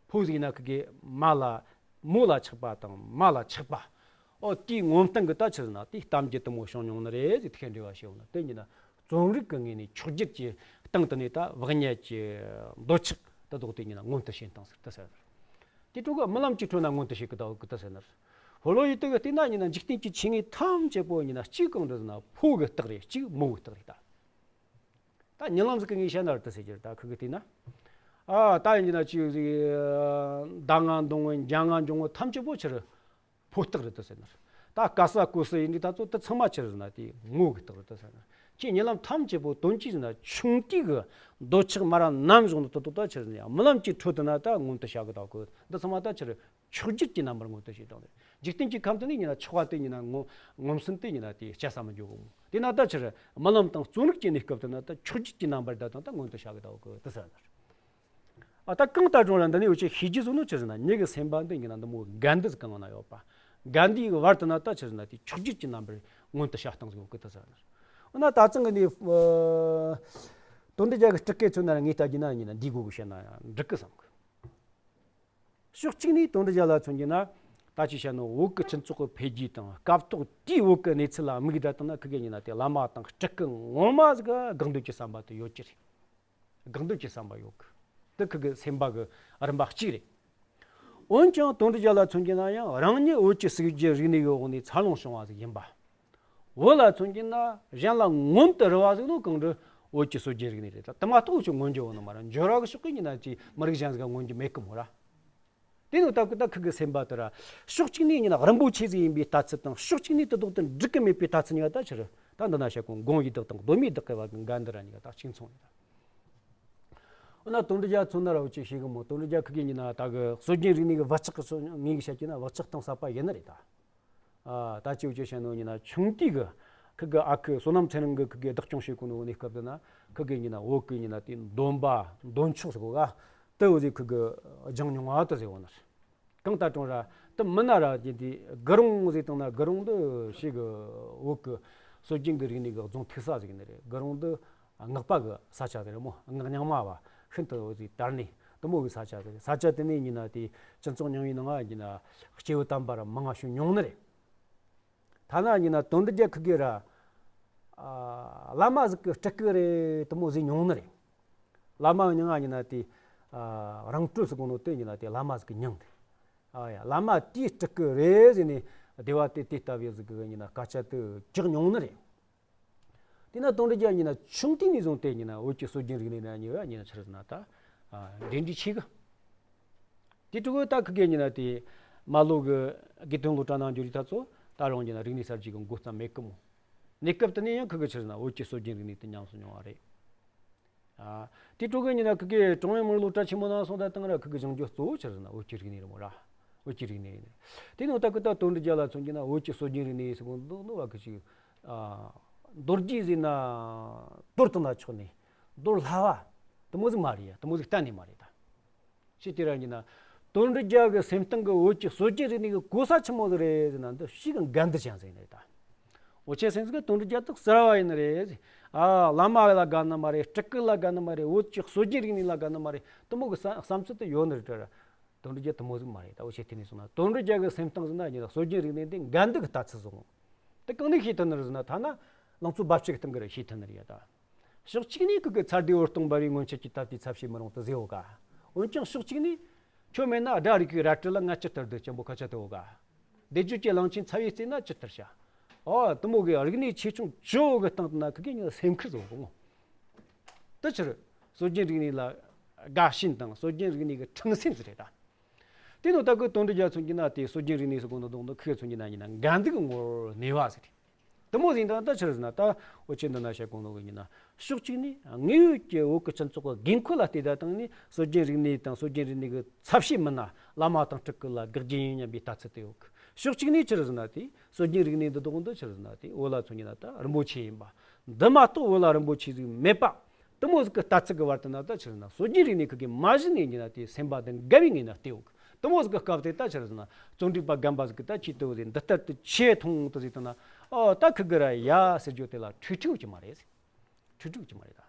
ཕོ་ཟིག་ཡིན་ན་ཁི་གེ་མ་ལ་མོ་ལ་ཆགས་པ་དང་མ་ལ་ཆགས་པ། ཨོ་དེའི་མངོན་རྟིང་གི་ད་ཆི་ཟེར་ན་དེའི་གཏམ་རྒྱུད་དེ་མོ་བྱུང་མྱོང་ནི་རེད་ཟེར་དེ་གས་འབྲེལ་བ་བྱེད་འོ་ན་དེ་ཡིན་ན་རྩོམ་རིག་གི་ངོས་ནས་འཁྱོག་བརྗོད་ཀྱི་སྟེང་དུ་ནས་ད་བག་ཉལ་གྱི་འདོད་ཆགས་དེ་དོག་དེ་ཡིན་ན་མངོན་དུ་བྱེད་སྟངས་ཟེར་དེ་ཟེར། དེ་དྲུག་གི་རྨི་ལམ་གྱི་ཁྲོད་ན་མངོན་དུ་བྱེད་གི་ད་འོ་གི་དེ་ཟེར་ནི་རེད། ཕོ་ལོ་ཡི་དུ་གི་བལྟས་ན་ཡིན་ན་འཇིག་རྟེན་གྱི་ཆོས་ངེས་ཐམས་ཅད་པོ་ཡིན་ན་གཅིག་གང་འདྲ་ཟེར་ན་ཕོ་གི་རྟགས་རེད། གཅིག་མོ་གི་རྟགས་རེད་ད། ད་རྨི་ལམ་ཟིག་གི་ངས་བཤད་ན་ར་དེ་ཟེར་གྱི་རེད་ད་ཁི་གི་བལྟས་ན། ཨ་ད་ཡིན་གྱི་ན་ཅི་ཟིག་ཟླ་ལྔ་འདོང་ངོ་འཇའ་ལྔ་འབྱུང་ངོ་ཐམས་ཅད་པོ་ཆི་རེད། ཕོ་རྟགས་རེད་དེ་ཟེར་ནི་རེད། ད་ཀ་ས་ཀོ་ས་ཡིན་དུས་ད་ཚོ་དེ་ཚང་མ་ཆི་རེད་ཟེར་ན་དེ་མོ་གི་རྟགས་རེད་དེ་ཟེར་ན། ཁྱེད་རྨི་ལམ་ཐམས་ཅད་པོ་དོན་གྱིས་ཟེར་ན་ཆུང་དུས་གི་འདོད་ཆགས་མ་ར་ནམ་བྱུང་ནི་དེ་དོག་ད་ཆི་རེད་ཟེར་ན་རྨི་ལམ་གྱི་ཁྲོད་དུ་ན་ད་མངོན་དུ་བྱ་གི་ད་གོ་འདི་ཚང་མ་ད་ཆི་རེད། འཁྱོག་བརྗོད་ཀྱི་རྣམ་པར་མངོན་དུ་བྱེད་སྟངས་རེད། འཇིག་རྟེན་གྱི་ཁམས་དེ་ནས་ཡིན་ན་ཆགས་པ་དེ་ཡིན་ན་ངོ་ངོམས་སེམས་དེ་ཡིན་ན་དེ་སྐྱེ་ས་མི་འཇུག་གོ་མོ། དེ་ན་ད་ཕྱིར་རྨི་ལམ་དང་རྩོམ་རིག་གི་གནས་སྐབས་དེ་ན་ད་འཁྱོག་བརྗོད་ཀྱི་རྣམ་པར་ད་དང་ད་མངོན་དུ་བྱ་གི་ད་གོ་དེ་ཟེར་ནི་རེད། ཨ་ད་གང་ལྟར་ཀྲུང་ར་འདི་ནས་འུ་ཆོས་ཤེས་རྒྱུ་བཟོ་ནོ་ཆི་ཟེར་ན་མྱི་གི་སེམས་པ་འདི་ཡིན་ན་འདི་མོ་འགལ་འདུ་ཟིག་གང་ན་ཡོད་པ། འགལ་འདུའི་བར་དུ་ན་ད་ཆི་ཟེར་ན་དེ་འཁྱོག་བརྗོད་ཀྱི་རྣམ་པར་མངོན་དུ་བྱ་སྟངས་ཟིག་ཡོད་གི་དེ་ཟེར་ནི་རེད། འོ་ན་ད་ཚང་གི་ནས་ཨ་དོན་འདི་རྒྱ་གི་སྤྲུལ་སྐད་མཚོན་ན་ངས་ལྟ་རྒྱུ་ན་ཡིན་ན་འདི་གོ་གི་བཤད་ན་ཡང་འགྲིག་གི་བསམ་གི། ཕྱོགས་གཅིག་ནས་དོན་འདི་རྒྱ་ལ་མཚོན་རྒྱུ་ན། ད་ཅི་བཤད་ནོ་བོད་ཀྱི་སྤྱི་ཚོགས་ཀྱི་འཕེལ་རྒྱས་དང་སྐབས་ཐོག་དེའི་བོད་ཀྱི་གནས་ཚུལ་ལ་དམིགས་བསྡད་བཏང་ན་ཁི་གེ་ཡིན་ན་དེ་བླ་མ་དང་སྤྲུལ་སྐུ་ངོ་མ་ཟིག་ག་དགག་འདོད་ཀྱི་བསམ་པ་དེ་ཡོད་ཀྱི་རེད། དགག་འདོད་ཀྱི་བསམ་པ་ཡོད་གི། དེ་ཁི་གེ་སེམས་པ་གི་རིམ་པ་གཅིག་རེད། འོན་ཀྱང་དོན་འདི་རྒྱ་ལ་མཚོན་རྒྱུ་ན་ཡང་རང་ཉིད་བོད་ཀྱི་སྲོལ་རྒྱུན་རིག་གནས་ཀྱི་འོག་ནས་འཚར་ལོངས་བྱུང་བ་ཟིག་ཡིན་པ། བོད་ལ་མཚོན་གྱི་ན་གཞན་ལ་མངོན་དུ་རུ་བ་ཟིག་ནོ་གང་འདྲ་བོད་ཀྱི་སྲོལ་རྒྱུན་རིག་གནས་རེད། ད་དེ་མ་གཏོགས་ཆོ་མངོན་རྒྱུ་བོ་ནི་མ་ར། འབྱོར་བ་གི་ཕྱོགས་ཀྱི་ཡིན་ན་ཅི་མི་རིགས་གཞན་ཟིག་ག་མངོན་རྒྱུ་མེད་གི་མོ་ར། དེ་ནི་ད་ཀི་ད་ཁི་གི་སེམས་པ་དེ་ར་ཕྱོགས་གཅིག་ནས་ཡིན་ན་རིན་པོ་ཆེ་ཟིག་ཡིན་པའི་ལྟ་ཚུལ་དང་ཕྱོགས་གཅིག་ནས་དེ་དོག་ཏུ་འགྲིག་གི་མེད་པའི་ལྟ་ཚུལ་གཉིས་ཀ་ད་ཕྱིར་ད་འདི་ན་བཤད་གོ་འགོང་བའི་བདག་དང་གདོད་མའི་བདག་གི་བར་གི་འགལ་འདུ་ར་གཉིས་ཀ་ད་གཅིག་མཚུངས་ཡིན་ད། འོ་ན་དོན་འགྲུབ་རྒྱལ་མཚོན་ན་ར་འུ་ཅག་ཤེས་གི་མོ། དོན་འགྲུབ་རྒྱལ་ཁི་གེ་ཡིན་ན་ད་གི་སྲོལ་རྒྱུན་རིག་གནས་གི་བག་ཆགས་གི་སྲོལ་ངེས་གི་བཤད་ཀྱི་ན་བག་ཆགས་གཏིང་ཟབ་པ་ཡིན་ནི་རེད་ད། ཨ། ད་ཅི་འུ་ཅག་བཤད་ནོ་ཡིན་ན་ཆུང་དུས་གི་ཁི་གི་ཨ་ཁུ་བསོད་ནམས་ཚེ་རིང་གི་ཁི་གེ་བདག་སྐྱོང་བྱེད་གོ་ནོ་གནས་སྐབས་དེ་ན་ཁི་གེ་ཡིན་ན་བོད་གི་ཡིན་ན་དེ་འདོན་པ་འདོན་ཆོག་ཟེར་གོ་ག་དེ་འུ་ཟིག་ཁི་གི་སྦྱངས་མྱོང་བ་དེ་ཟེར་བོ་ནི། གང་ལྟར་ཀྲུང་ར་དེ་མིན་ན་ར་དེ་དེ་གུ་རུང་ཟེར་བཏང་ན་གུ་རུང་འདི་ཞིག་གི་བོད་གི་སྲོལ་རྒྱུན་གི་རིག་གནས་གི་རྫོང་མཐུག་ས་ཟིག་ནི་རེད། གུ་རུང་འདི་སྔགས་པ་གི་ས་ཆ་ཟིག་རེད་མོ། སྔགས་རྙིང་མ་བ་ཤིན་ཏུ་འོ་ཟིག་དར་ནས་དེ་མོ་གི་ས་ཆ་ཟིག་རེད། ས་ཆ་དེ་ནས་ཡིན་ན་དེ་སྤྱི་ཚོགས་རྙིང་བའི་ནང་ང་ཡིན་ན་སྐྱེས་བུ་དམ་པ་ར་མང་ང་བྱོན་མྱོང་ནི་རེད། ཐ་ན་ཡིན་ན་དོན་འགྲུབ་རྒྱལ་ཁི་གེ་ར་ཨ་བླ་མ་ཟིག་གི་སྤྲུལ་སྐུ་རེད་དེ་མོ་ཟིག་མྱོང་ནི་རེད། བླ་མ་མྱིང་ང་ཡིན་ན་དེ་ཨ་རང་གྲོལ་ཟེར་གོ་ནོ་དེ་ཡིན་ན་དེ་བླ་མ་ཟིག་གི་མྱིང་དེ། ཨ་ཡ། བླ་མ་དེའི་སྤྲུལ་སྐུ་རེད་ཟེར་ནས་སྡེ་བ་དེ་དེ་ལྟ་བུ་ཟིག་གི་ཡིན་ན་སྐད་ཆ་དེ་གྲགས་མྱོང་ནི་རེད། དེ་ན་དོན་འགྲུབ་རྒྱལ་ཡིན་ན་ཆུང་དུས་ནས་བཟུང་སྟེ་ཡིན་ན་བོད་ཀྱི་སྲོལ་རྒྱུན་རིག་གནས་ན་ཉེ་བ་ཡིན་ན་ཆི་རེད་ཟེར་ན་ད་ཨ་འབྲེལ་འདྲིས་ཆེ་གི། དེ་ཕྲུ་གུ་ད་ཁི་གེ་ཡིན་ན་དེ་མ་ལོ་གི་དགེ་ཐོན་སློབ་གྲྭ་ནང་འགྱུར་ཡི་ད་ཚོ་ད་རུང་ཡིན་ན་རིག་གནས་གསར་བརྗེ་གི་འགོ་བརྩམས་མེད་གི་མོ། གནས་སྐབས་དེ་ནས་ཡང་ཁི་གེ་ཆི་རེད་ཟེར་ན་བོད་ཀྱི་སྲོལ་རྒྱུན་རིག་གནས་དེ་ཉམས་སུ་མྱོང་བ་རེད། ཨ། དེ་ཕྲུ་གུ་ཡིན་ན་ཁི་གེ་ཀྲུང་དབྱང་མི་རིགས་སློབ་གྲྭ་ཆེན་མོ་ནང་སོང་ད་དང་ར་ཁི་གེ་སྦྱང་རྒྱུ་གཙོ་བོ་ཆི་རེད་ཟེར་ན་བོད་ཀྱི་རིག་གནས་རེད་མོ་ར། བོད་ཀྱི་རིག་གནས་ཡིན། དེ་ནང་ད་ཁི་ད་དོན་འགྲུབ་རྒྱལ་ལ་མཚོན་རྒྱུ་ན་བོད་ཀྱི་སྲོལ་རྒྱུན་རིག་གནས་ཟེར་གོ་འདུག་ནོ་བ་ཁི་ཅིག་ཨ། མདོར་བསྡུས་ཟེར་ན་མདོར་བསྡུ་ན་ཆོག་ནས་མདོར་སླ་བ་དེ་མོ་ཟིག་མ་རེད་ཡ། དེ་མོ་ཟིག་གཏན་ནས་མ་རེད་ད། ཅི་དེ་ར་ཡིན་ན། དོན་འགྲུབ་རྒྱལ་གི་སེམས་གཏིང་གི་བོད་ཀྱི་སྲོལ་རྒྱུན་རིག་གནས་གི་གོ་ས་ཆི་མོ་ཟིག་རེད་ཟེར་ན་འདི་ཞིག་གི་འགན་འདི་ཅན་ཟིག་ཡིན་ནི་རེད་ད། འུ་ཆོ་སེམས་ཟིག་གི་དོན་འགྲུབ་རྒྱལ་དེ་གསར་བ་ཡིན་ནི་རེད་ཟེར། ཨ། བླ་མ་ལ་དགའ་ནི་མ་རེད། སྤྲུལ་སྐུ་ལ་དགའ་ནི་མ་རེད། བོད་ཀྱི་སྲོལ་རྒྱུན་རིག་གནས་ལ་དགའ་ནི་མ་རེད། དེ་མོ་གི་བསམ་བསམ་ཚུལ་དེ་ཡོད་ནི་རེད་དྲ། དོན་འགྲུབ་རྒྱལ་དེ་མོ་ཟིག་མ་རེད་ད། འུ་ཆོ་དེ་ནས་སོང་ན་དོན་འགྲུབ་རྒྱལ་གི་སེམས་གཏིང་ཟིག་ན་ཡིན་ན་སྲོལ་རྒྱུན་རིག་གནས་འདི་འགལ་འདུ་གི་ལྟ་ཚུལ་བཟུང་། དེ་གང་ནས་ཤེས་ཐུབ་ནི་རེད་ཟེར་ན་ཐ་ན་ལང་ཚོ་རྦབ་ཆུ་གི་སྟེང་གི་ར་ཤེས་ཐུབ་ནི་རེད་ཡ་ད། ཕྱོགས་གཅིག་ནས་ཁི་གི་ཚ་སྡེ་བོ་སྟོང་འབར་བའི་སྔོན་ཆད་ཀྱི་ད་ལྟའི་ཚབ་བྱེད་མི་རུང་དུ་ཟེར་འོ་ག་འོན་ཀྱང་ཕྱོགས་གཅིག་ནས་ཁྱོད་མེད་ན་དགྲ་རིག་གི་རལ་གྲི་ལ་ང་ཅི་ལྟར་སྡོད་ཅན་པོ་ཁ་ཆ་དེ་འོ་ག་བདེ་སྤྱོད་ཀྱི་གླང་ཆེན་ཚ་བའི་རྩེ་ན་ཅི་ལྟར་བྱ། ཨོ་དེ་མོ་གི་རིག་གནས་ཆེ་ཆུང་ཇོ་བོ་གི་སྟེང་དུ་ན་ཁི་གི་ཉི་སེམས་ཁུར་བཟོ་གོ་ངོ་། དེ་ཕྱིར་སྲོལ་རྒྱུན་རིག་གནས་ལ་དགའ་ཞེན་དང་སྲོལ་རྒྱུན་རིག་གནས་ཀྱི་འཁྲུངས་སེམས་ཟིག་རེད་ད། དེ་ནང་ད་གི་དོན་འགྲུབ་རྒྱལ་མཚོན་གྱི་ན་དེ་སྲོལ་རྒྱུན་རིག་གནས་སུ་གོ་ནོ་དོག་ནོ་ཁི་གེ་མཚོན་གྱི་ན་ཡིན་ན་འགལ་འདུ་གི་ངོ་བོར་གནས་པ་ཟིག་རེད། དེ་མོ་ཟིག་ད་ད་ཕྱིར་ཟེར་ན་ད་འུ་ཆོ་འདི་ན་བཤད་གོ་ནོ་གི་ཡིན་ན་ཕྱོགས་གཅིག་ནས་དངོས་ཡོད་ཀྱི་བོད་ཀྱི་སྤྱི་ཚོགས་ཀྱི་དགོས་མཁོ་ལ་བལྟས་ད་བཏང་ནས་སྲོལ་རྒྱུན་རིག་གནས་དང་སྲོལ་རྒྱུན་རིག་གནས་ཀྱི་ཚབ་བྱེད་མི་སྣ་བླ་མ་དང་སྤྲུལ་སྐུ་ལ་དགག་རྒྱུ་ཡིན་སྙམ་པའི་ལྟ་ཚུལ་དེ་ཡོད་གི། ཕྱོགས་གཅིག་ནས་ཕྱིར་ཟེར་ན་དེ་སྲོལ་རྒྱུན་རིག་གནས་འདི་དོག་འདི་ཕྱིར་ཟེར་ན་དེ་བོད་ལ་མཚོན་གྱི་ན་ད་རིན་པོ་ཆེ་ཡིན་པ། འདི་མ་གཏོགས་བོད་ལ་རིན་པོ་ཆེ་ཟིག་མེད་པ། དེ་མོ་ཟིག་གི་ལྟ་ཚུལ་གི་བར་དུ་ན་ད་ཕྱིར་ན་སྲོལ་རྒྱུན་རིག་གནས་ཁུལ་གྱི་མ་གཞི་ནས་ཡིན་ན་དེ་སེམས་པ་དང་འགལ་བའི་ངོས་ན་བལྟས་ཡོད་གི། དེ་མོ་ཟིག་གི་སྐབས་དེ་ད་ཕྱིར་ན་བརྩོན་འགྲུས་པ་རྒན་པ་ཟིག་གི་ད་ཆེད་དུ་ཟིག་འདི་ལྟར་དུ་ཆེ་མཐོང་དུ་ཟིག་བཏང་ན། ཨོ་ད་ཁུ་གི་ར་ཡ་ཟེར་རྒྱུ་དེ་ལ་ཁྲུས་ཁྲུས་ཀྱི་མ་རེད། ཁྲུས་ཁྲུས་ཀྱི་མ་རེད་ད།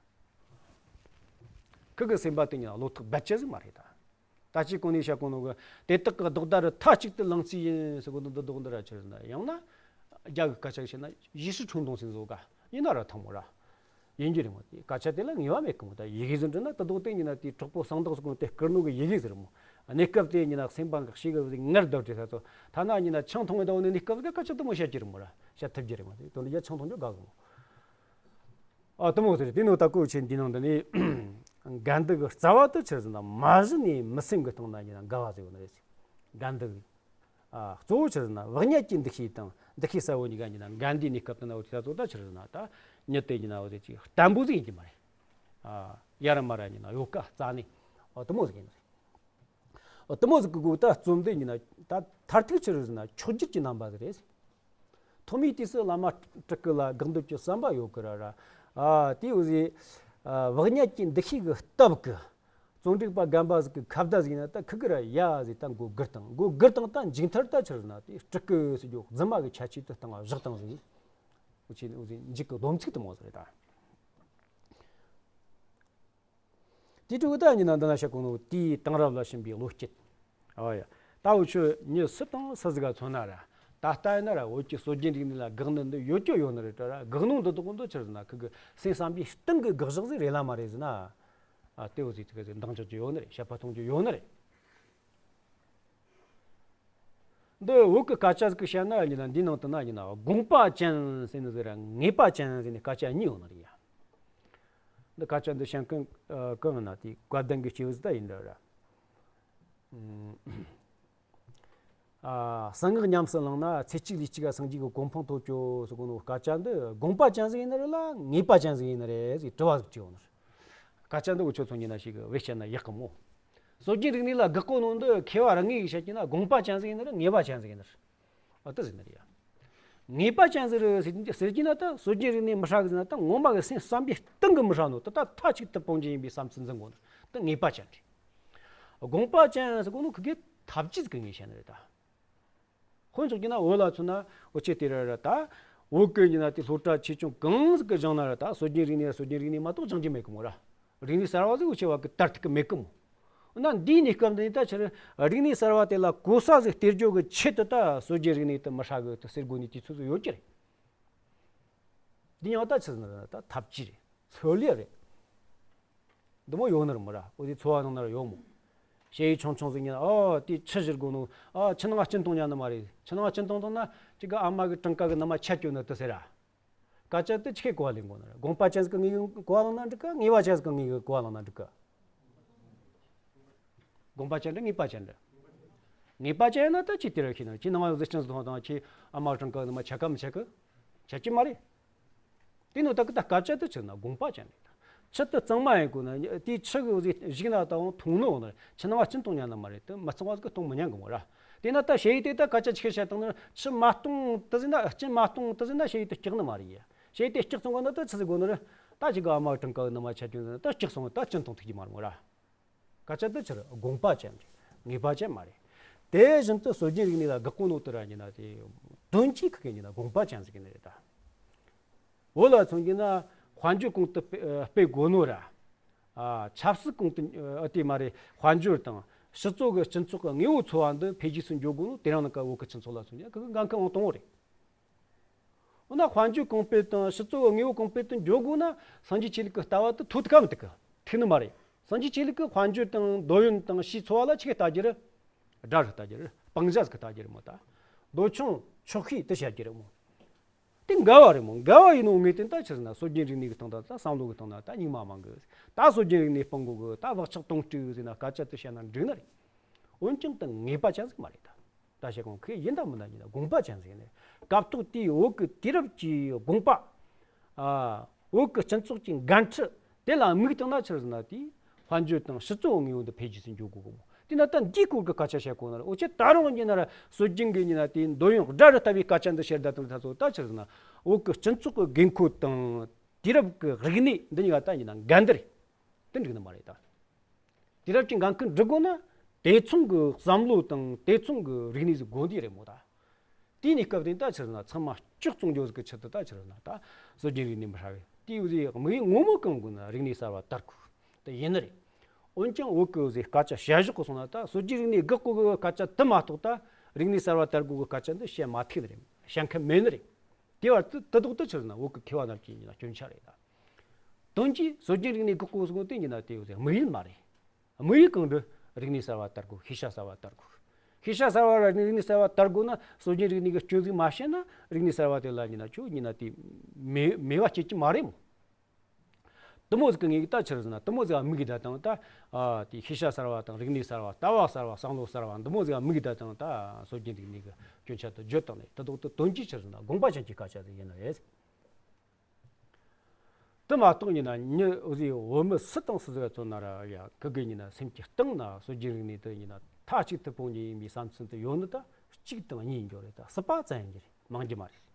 ཁུ་གི་སེམས་པ་དེ་ཉིད་བློ་ཐག་རྦད་ཆད་ཟིག་མ་རེད་ད། ད་ཅི་གོང་ནས་བཤད་གོ་ནོ་གི་དེ་དག་གི་ལྡོག་ཟླ་རུ་མཐའ་གཅིག་ཏུ་ལང་རྩིས་ཡིན་ཟེར་གོ་ནོ་འདི་ལྡོག་འདི་ར་ཕྱིར་ན་ཡང་ན་རྒྱ་གི་སྐད་ཆ་བཤད་ན་ཡེ་ཤུ་ཁྲུང་ཏུང་ཟེར་བཟོ་ག་ཡིན་ན་ར་ཐང་མོ་ར་ཡིན་རྒྱུ་རེད་མོ། དེ་སྐད་ཆ་དེ་ལ་ངེས་པ་མེད་གི་མོ། ད་ཡི་གེ་ཟིན་འདྲི་ན་དེ་ལྡོག་དེ་ཡིན་ན་དེ་གྲོགས་པོ་གསང་བདག་ཟེར་གོ་ནོ་དེ་བསྐུར་ནོ་གི་ཡི་གེ་ཟེར་མོ། གནས་སྐབས་དེ་ཡིན་ན་སེམས་པ་འགག་ཤེས་གི་ངར་སྡོད་དེ་ས་ཚོ་ཐ་ན་ཡིན་ན་ཆང་འཐུང་བའི་ཟླ་བོ་ནས་གནས་སྐབས་དེ་སྐད་ཆ་དེ་མོ་བཤད་རྒྱུ་རེད་མོ་ར་བཤད་ཐུབ་རྒྱུ་རེད་མོ། དེ་དོན་དུ་ཡ་ཆང་འཐུང་རྒྱུ་དགའ་གི་མོ། ཨ་དེ་མོ་ཟེར་དེ་ནོ་ད་ཀོ་ཆེན་འདི་ནང་དུ་ནི་འགལ་འདུ་གི་རྩ་བ་དུ་ཕྱིར་ཟེར་ན་མ་གཞི་ནས་མི་སེམས་གི་སྟེང་ན་ཡིན་ན་འགལ་བ་ཟེར་བ་ནི་རེད། འགལ་འདུ་གི་ཨ་གཙོ་བོ་ཕྱིར་ཟེར་ན་བག་ཉལ་གྱི་འདུ་ཤེས་དང་འདུ་ཤེས་གསལ་བོ་གཉིས་ཀ་ཡིན་ན་འགལ་འདུའི་གནས་སྐབས་དུ་ན་འོ་དེ་ད་གཙོ་ད་ཕྱིར་ཟེར་ན་ད་ཉིད་དེ་ཡིན་ན་འོ་དེ་ཅིག་བརྟན་པོ་ཟིག་ཡིན་གྱི་མ་རེད། ཨ་ཡ་ར་མ་ར་ཡིན་ན་ཡོད་ཀ་རྩ་ནས་ཨ་དེ་མོ་ཟིག་ཡིན་ནི་རེད། ཨ་དེ་མོ་ཟིག་གི་སྒོ་ད་རྩོམ་དེ་ཡིན་ན་ད་མཐར་ཐུག་ཕྱིར་ཟེར་ན་མཆོག་གྱུར་གྱི་རྣམ་པ་ཟིག་རེད། ཐོག་མའི་དུས་སུ་བླ་མ་སྤྲུལ་སྐུ་ལ་དགག་འདོད་ཀྱི་བསམ་པ་ཡོད་ཀི་ར་ར། ཨ་དེ་འུ་ཟེ་ཨ་བག་ཉལ་གྱི་འདུ་ཤེས་ཀྱི་སྟབས་ཀྱིས་བརྩོན་འགྲུས་པ་རྒན་པ་ཟིག་གི་ཁ་བརྡ་ཟིག་ཡིན་ན་ད་ཁུ་གི་ར་ཡ་ཟེ་ད་མགོ་སྒུར་དང་མགོ་སྒུར་དང་ད་མཇུག་མཐར་ད་ཕྱིར་ན་དེ་སྤྲུལ་སྐུ་ཟེར་རྒྱུ་རྫུན་མ་གི་ཁྱད་ཆོས་དུ་བཏང་བ་བཞག་དང་ཟེ། འུ་ཆེ་འུ་ཟེ་མཇུག་གི་སྡོམ་ཚིག་དུ་མོ་ཟེར་རེད་ད། དེ་དྲུག་ད་ཉི་ན་འདི་ན་བཤད་གོ་ནོ་དེའི་དེང་རབས་ལ་ཕྱིན་པའི་བློ་སྐྱེད། ཨ་ཡ། ད་འུ་ཆོས་མྱི་སུ་དང་སུ་ཟིག་ག་མཚོན་ན་ར། ད་ལྟ་ཡིན་ན་ར་བོད་ཀྱི་སྲོལ་རྒྱུན་རིག་གནས་ལ་དགག་ནི་འདི་ཡོད་ཀྱང་ཡོད་ནི་རེད་དྲ་ར། དགག་ནོ་འདི་དག་འདི་ཆི་རེད་ཟེར་ན་ཁུ་གི་སེམས་བསམ་པའི་གཏིང་གི་དགག་བཞག་ཟིག་རེད་ལ་མ་རེད་ཟེར་ན། ཨ་དེ་འུ་ཟིག་ཐུག་གི་ཟིག་འདང་རྒྱག་རྒྱུ་ཡོད་ནི་རེད། བཤད་པ་གཏོང་རྒྱུ་ཡོད་ནི་རེད། འདི་བོད་ཀྱི་སྐད་ཆ་ཟིག་གི་བཤད་ན་ཡིན་ན་འདིའི་ནང་དུ་ན་ཡིན་ན་དགོངས་པ་ཅན་ཟེར་ནི་ཟིག་ར་ངེས་པ་ཅན་ཟེར་ནི་སྐད་ཆ་གཉིས་ཡོད་ནི་རེད་ཡ། འདི་སྐད་ཆ་འདི་བཤད་མཁན་གང་ཡིན་ན་དེ་བཀའ་གདམས་ཀྱི་སྐྱེས་བུ་ཟིག་ད་ཡིན་འདྲ་ར། ཨ་གསང་སྔགས་ཉམས་སུ་བླངས་ན་ཚེ་གཅིག་ལུས་གཅིག་ག་སངས་རྒྱས་ཀྱི་གོ་འཕང་ཐོབ་ཅོ་ཟེར་གོ་ནོ་སྐད་ཆ་འདི་དགོངས་པ་ཅན་ཟིག་ཡིན་ནི་རེད་ལ་ངེས་པ་ཅན་ཟིག་ཡིན་ནི་རེད་ཟེར་དྲི་བ་ཟིག་བྱས་ཡོད་ནི་རེད། སྐད་ཆ་འདི་འུ་ཆོ་ཚོ་ཡིན་ན་ཞིག་བེད་སྤྱད་ན་ཡག་གི་མོ། སྲོལ་རྒྱུན་རིག་གནས་ལ་དགག་གོ་ནོ་འདི་མཁས་པ་རང་ངོས་ཀྱིས་བཤད་ཀྱི་ན་དགོངས་པ་ཅན་ཟིག་ཡིན་ནི་རེད། ངེས་པ་ཅན་ཟིག་ཡིན་ནི་རེད། ཨ་དེ་ཟིག་ཡིན་ནི་རེད་ཡ། ངེས་པ་ཅན་ཟིག་རེད་ཟེར་གྱི་ན་ད་སྲོལ་རྒྱུན་རིག་གནས་མི་ཧྲ་གི་ཟེར་ན་ད་ངོ་མ་གི་སེམས་བསམ་པའི་གཏིང་གི་མི་ཧྲ་ནོ་ད་ད་མཐའ་གཅིག་ཏུ་སྤོང་རྒྱུ་ཡིན་པའི་བསམ་ཚུལ་འཛིན་གོ་ནི་ད་ངེས་པ་ཅན་རེད། དགོངས་པ་ཅན་ཟེར་གོ་ནོ་ཁི་གེ་ཐབས་ཇུས་ཟིག་གི་ངོས་བཤད་ནི་རེད་ད། དཔེ་འཇོག་རྒྱུ་ན་བོད་ལ་མཚོན་ན་འུ་ཆོ་དེ་ར་ར་ད། བོད་གི་ཡིན་ན་དེ་སློབ་གྲྭ་ཆེ་ཆུང་གང་ཟིག་གི་སྦྱངས་ན་ར་ད་སྲོལ་རྒྱུན་རིག་གནས་སྲོལ་རྒྱུན་རིག་གནས་མ་གཏོགས་སྦྱང་རྒྱུ་མེད་གི་མོ་ར། རིག་གནས་གསར་བ་ཟིག་འུ་ཆོ་བ་གི་དར་ཐུབ་གི་མེད་གི་མོ། འོ་ན་འདིའི་གནས་སྐབས་འདི་ནི་ད་ཕྱིར་རིག་གནས་གསར་བ་དེ་ལ་གོ་ས་ཟིག་སྟེར་རྒྱུ་གི་ཆེད་དུ་ད་སྲོལ་རྒྱུན་རིག་གནས་དེ་མི་ཧྲ་གི་དེ་ཟེར་དགོས་ནི་དུས་ཚོད་ཟིག་ཡོད་ཀྱི་རེད། འདི་ཡང་ད་ཆི་ཟེར་ན་ད་ཐབས་ཇུས་རེད། ཚོད་ལས་རེད། འདི་མོ་ཡོད་ནི་རེད་མོ་ར། འོ་དེ་འཚོ་བ་ནང་ན་ར་ཡོད་མོ། ཞ་ཡི་ཆུང་ཆུང་ཟིག་ཡིན་ན་ཨོ་དེ་ཆི་ཟེར་དགོས་ནོ། ཨ་ཕྱི་ནང་སྐྱིན་གཏོང་ཉན་ནི་མ་རེད། ཕྱི་ནང་སྐྱིན་གཏོང་བཏང་ན་ཅིག་གི་ཨ་མ་གི་བྲང་ཁ་གི་ནུ་མ་ཆད་གྱོ་ནི་དུ་ཟེར་ར། སྐད་ཆ་དེ་ཆི་གི་གོ་བ་ལེན་དགོས་ནི་རེད། དགོངས་པ་ཅན་ཟིག་གི་ངེས་གོ་བ་བླངས་ན་འགྲིག་གི། ངེས་པ་ཅན་ཟིག་གི་ངེས་གོ་བ་བླངས་ན་འགྲིག་གི། དགོངས་པ་ཅན་འདྲ་ངེས་པ་ཅན་འདྲ། ངེས་པ་ཅན་ན་ད་ཅི་དེ་ར་ཤེས་ན་ཁྱེད་ནང་ང་གཟི་སྤྱན་གཟིགས་དང་ཁྱེད་ཨ་མ་བྲང་ཁ་གི་ནུ་མ་ཆད་ག་མི་ཆད་གི། ཆད་ཀྱི་མ་རེད། དེ་ནོ་ད་གི་ད་སྐད་ཆ་དེ་ཆི་ན་དགོངས་པ་ཅན་རེད། ཆི་དེ་གཙང་མ་ཡིན་དགོས་ན་དེ་ཆི་གི་གཟིགས་ན་ད་འོང་ཐུང་ནོ་ནི་ཕྱི་ནང་སྐྱིན་གཏོང་ཉན་ནི་མ་རེད། དེ་མི་གཙང་བ་ཟིག་གཏོང་མི་ཉན་གི་མོ་ར། དེ་ན་ད་ཞ་ཡི་དེ་ད་སྐད་ཆ་ཆི་བཤད་བཏང་ན་ཆི་མ་གཏོང་དེ་ཟིན་ན་སྐྱིན་མ་གཏོང་དེ་ཟིན་ན་ཞ་ཡི་དེ་སྐྲག་ནི་མ་རེད་ཡ། ཞ་ཡི་དེ་སྐྲག་སོང་གི་ན་ད་ཆི་ཟིག་དགོས་ནི་རེད། ད་ཅིག་གི་ཨ་མ་བྲང་ཁ་གི་ནུ་མ་ཆད་གྱོ་ན་ད་སྐྲག་སོང་ད་སྐྱིན་གཏོང་ཐུབ་ཀྱི་མ་རེད་མོ་ར། སྐད་ཆ་འདི་ཕྱིར་དགོངས་པ་ཅན་རེད། ངེས་པ་ཅན་མ་རེད། དེ་བཞིན་དུ་སྲོལ་རྒྱུན་རིག་གནས་ལ་དགག་གོ་ནོ་དེ་ར་ཡིན་ན་དེ་དོན་གྱིས་ཁི་གེ་ཡིན་ན་དགོངས་པ་ཅན་ཟིག་ཡིན་ནི་རེད་ད། བོད་ལ་མཚོན་གྱི་ན་དཔལ་འབྱོར་གོང་དུ་སྤེལ་སྤེལ་དགོས་ནོ་ར། ཨ་ཆབ་སྲིད་གོང་དུ་ཨ་དེ་མ་རེད། དཔལ་འབྱོར་དང་སྤྱི་ཚོགས་ཀྱི་སྤྱི་ཚོགས་ཀྱི་དངོས་པོ་འཚོ་བ་འདི་འཕེལ་རྒྱས་སུ་འགྱོ་དགོས་ནོ་དེ་རིང་ནངས་ཀ་བོད་ཀྱི་སྤྱི་ཚོགས་ལ་མཚོན་ན་ཁི་གེ་འགན་ཁུར་ཨང་དང་པོ་རེད། འོ་ན་དཔལ་འབྱོར་གོང་སྤེལ་དང་སྤྱི་ཚོགས་དངོས་པོ་གོང་སྤེལ་དུ་འགྱོ་དགོས་ན་སངས་རྒྱས་ཆོས་ལུགས་ཀྱི་ལྟ་བ་དེ་ཐོག་ཏུ་ཁ་མི་ཐུག་གི། ཐུག་ནི་མ་རེད། སངས་རྒྱས་ཆོས་ལུགས་ཀྱི་དཔལ་འབྱོར་དང་འདོད་ཡོན་དང་ཕྱིའི་འཚོ་བ་ལ་ཆི་གི་ལྟ་རྒྱུ་རེད། དགྲ་རུ་ལྟ་རྒྱུ་རེད། སྤང་བྱ་ཟིག་གི་ལྟ་རྒྱུ་རེད་མོ་ད། འདོད་ཆུང་ཆོག་ཤེས་དེ་བྱ་རྒྱུ་རེད་མོ། དེ་འགལ་བ་རེད་མོ། འགལ་བ་ཡིན་ནོ་ངས་དེ་ད་ཕྱིར་ན་སྲོལ་རྒྱུན་རིག་གནས་ཀྱི་སྟེང་ད་ད་བསམ་བློ་གི་སྟེང་ན་ད་སྙིང་མ་མང་གི། ད་སྲོལ་རྒྱུན་རིག་གནས་སྤང་དགོས་གི། ད་བག་ཆགས་གཏོང་སྤྲོད་ཟེར་ན་སྐད་ཆ་དེ་བཤད་ན་འགྲིག་ནི་རེད། འོན་ཀྱང་ད་ངེས་པ་ཅན་ཟིག་མ་རེད་ད། ད་བཤད་གོང་ཁེ་ཡིན་ད་མིན་ད་ཡིན་ན་དགོངས་པ་ཅན་ཟིག་ནས་སྐབས་ཐོག་དེའི་བོད་ཀྱི་དུས་རབས་ཀྱི་དགོངས་པ། ཨ་བོད་ཀྱི་སྤྱི་ཚོགས་ཀྱི་འགན་འཁྲི་དེ་ལ་དམིགས་བཏང་ན་ཕྱིར་ན་དེའི་དཔལ་འབྱོར་དང་སྤྱི་ཚོགས་དངོས་ཡོད་འདི་འཕེལ་རྒྱས་སུ་འགྱོ་དགོས་གི་མོ། དེ་ན་ད་འདིའི་སྐོར་གྱི་སྐད་ཆ་བཤད་གོ་ན་ར། འུ་ཆོ་ད་རུང་ཡིན་ན་ར་སྲོལ་རྒྱུན་གྱི་ཡིན་ན་དེའི་འདོད་ཡོན་དགྲ་རུ་ལྟ་བུའི་སྐད་ཆ་འདི་བཤད་ད་དུང་ད་ཚོ་ད་ཕྱིར་ན་བོད་ཀྱི་སྤྱི་ཚོགས་ཀྱི་དགོས་མཁོ་དང་དུས་རབས་ཀྱི་རིག་གནས་འདི་གཉིས་ཀ་ད་ཡིན་ན་འགལ་འདུ་རེད། དེ་འགྲིག་ནི་མ་རེད་ད། དུས་རབས་ཀྱི་འགན་ཁུར་འགྲུབ་དགོས་ན་དེ་མཚུངས་ཀྱི་བསམ་བློ་དང་དེ་མཚུངས་ཀྱི་རིག་གནས་ཟིག་དགོས་འདི་རེད་མོ་ད། དེའི་གནས་སྐབས་དེ་ད་ཕྱིར་ན་ཚང་མ་སྐྱོ་གཙང་འགྱོ་ཟིག་གི་ཆེད་དུ་ད་ཕྱིར་ན་ད་སྲོལ་རྒྱུན་རིག་གནས་མི་ཧྲ་བས་དེའི་འུ་ཟིག་དམིགས་ཡུལ་ངོ་མ་གང་དགོས་ན་རིག་གནས་གསར་བ་དར་དགོས་དེ་ཡིན་ནི་རེད། འོན་ཀྱང་བོད་ཀྱི་འུ་ཟིག་སྐད་ཆ་བཤད་བཞག་གི་སོང་ན་ད་སྲོལ་རྒྱུན་རིག་གནས་དགག་དགོས་གི་སྐད་ཆ་དེ་མ་གཏོགས་ད་རིག་གནས་གསར་བ་དར་དགོས་གི་སྐད་ཆ་འདི་བཤད་མ་ཐུབ་ནི་རེད། བཤད་མཁན་མེད་ནི་རེད། དེ་བར་དུ་དེ་ལྡོག་ཏུ་ཕྱིར་ན་བོད་ཀྱི་མཁས་པ་རྣམས་ཀྱི་ཡིན་ན་སྐྱོན་ཆ་རེད་ད། དོན་གྱིས་སྲོལ་རྒྱུན་རིག་གནས་དགག་དགོས་ཟེར་གོ་དེ་ཡིན་ན་དེ་ཡོད་ཟེར་དམིགས་ཡུལ་མ་རེད། དམིགས་ཡུལ་གང་འདྲ་རིག་གནས་གསར་བ་དར་དགོས། ཤེས་བྱ་གསར་བ་དར་དགོས། ཤེས་བྱ་གསར་བ་ར་རིག་གནས་གསར་བ་དར་དགོས་ན་སྲོལ་རྒྱུན་རིག་གནས་ཀྱི་སྐྱོན་ཟིག་མ་བཤད་ན་རིག་གནས་གསར་བ་དེ་ལ་ཡིན་ན་ཁྱོད་ཡིན་ན་དེ་མེ་མེ་བ་སྐྱེད་ཀྱི་མ་རེད་མོ། དེ་མོ་ཟིག་གི་ངེས་ཀྱི་ད་ཕྱིར་ཟེར་ན་དེ་མོ་ཟིག་དམིགས་ཀྱི་ད་དང་ད་ཨ་དེ་ཤེས་བྱ་གསར་བ་དང་རིག་གནས་གསར་བ་ལྟ་བ་གསར་བ་བསམ་བློ་གསར་བ་འདི་མོ་ཟིག་དམིགས་ཀྱི་ད་དང་ད་སྲོལ་རྒྱུན་རིག་གནས་ཀྱི་སྐྱོན་ཆ་དེ་བརྗོད་བཏང་ནས་དེ་ལྡོག་ཏུ་དོན་གྱིས་ཕྱིར་ཟེར་ན་དགོངས་པ་ཅན་གྱི་སྐད་ཆ་ཟིག་ཡིན་ནི་རེད། དེ་མ་གཏོགས་ཡིན་ན་མྱི་འུ་ཟིག་བོད་མི་སུ་དང་སུ་ཟིག་ག་མཚོན་ན་ར་ཡ་ཁི་གེ་ཡིན་ན་སེམས་ཀྱི་གཏིང་ན་སྲོལ་རྒྱུན་རིག་གནས་དེ་ཡིན་ན་མཐའ་གཅིག་ཏུ་སྤོང་རྒྱུ་ཡིན་པའི་བསམ་ཚུལ་དེ་ཡོད་ནི་ད་གཅིག་དང་གཉིས་ཡིན་རྒྱུ་རེད། ད་སྲིད་པ་ཙམ་ཡིན་རྒྱུ་རེད། མང་རྒྱུ་མ་རེད།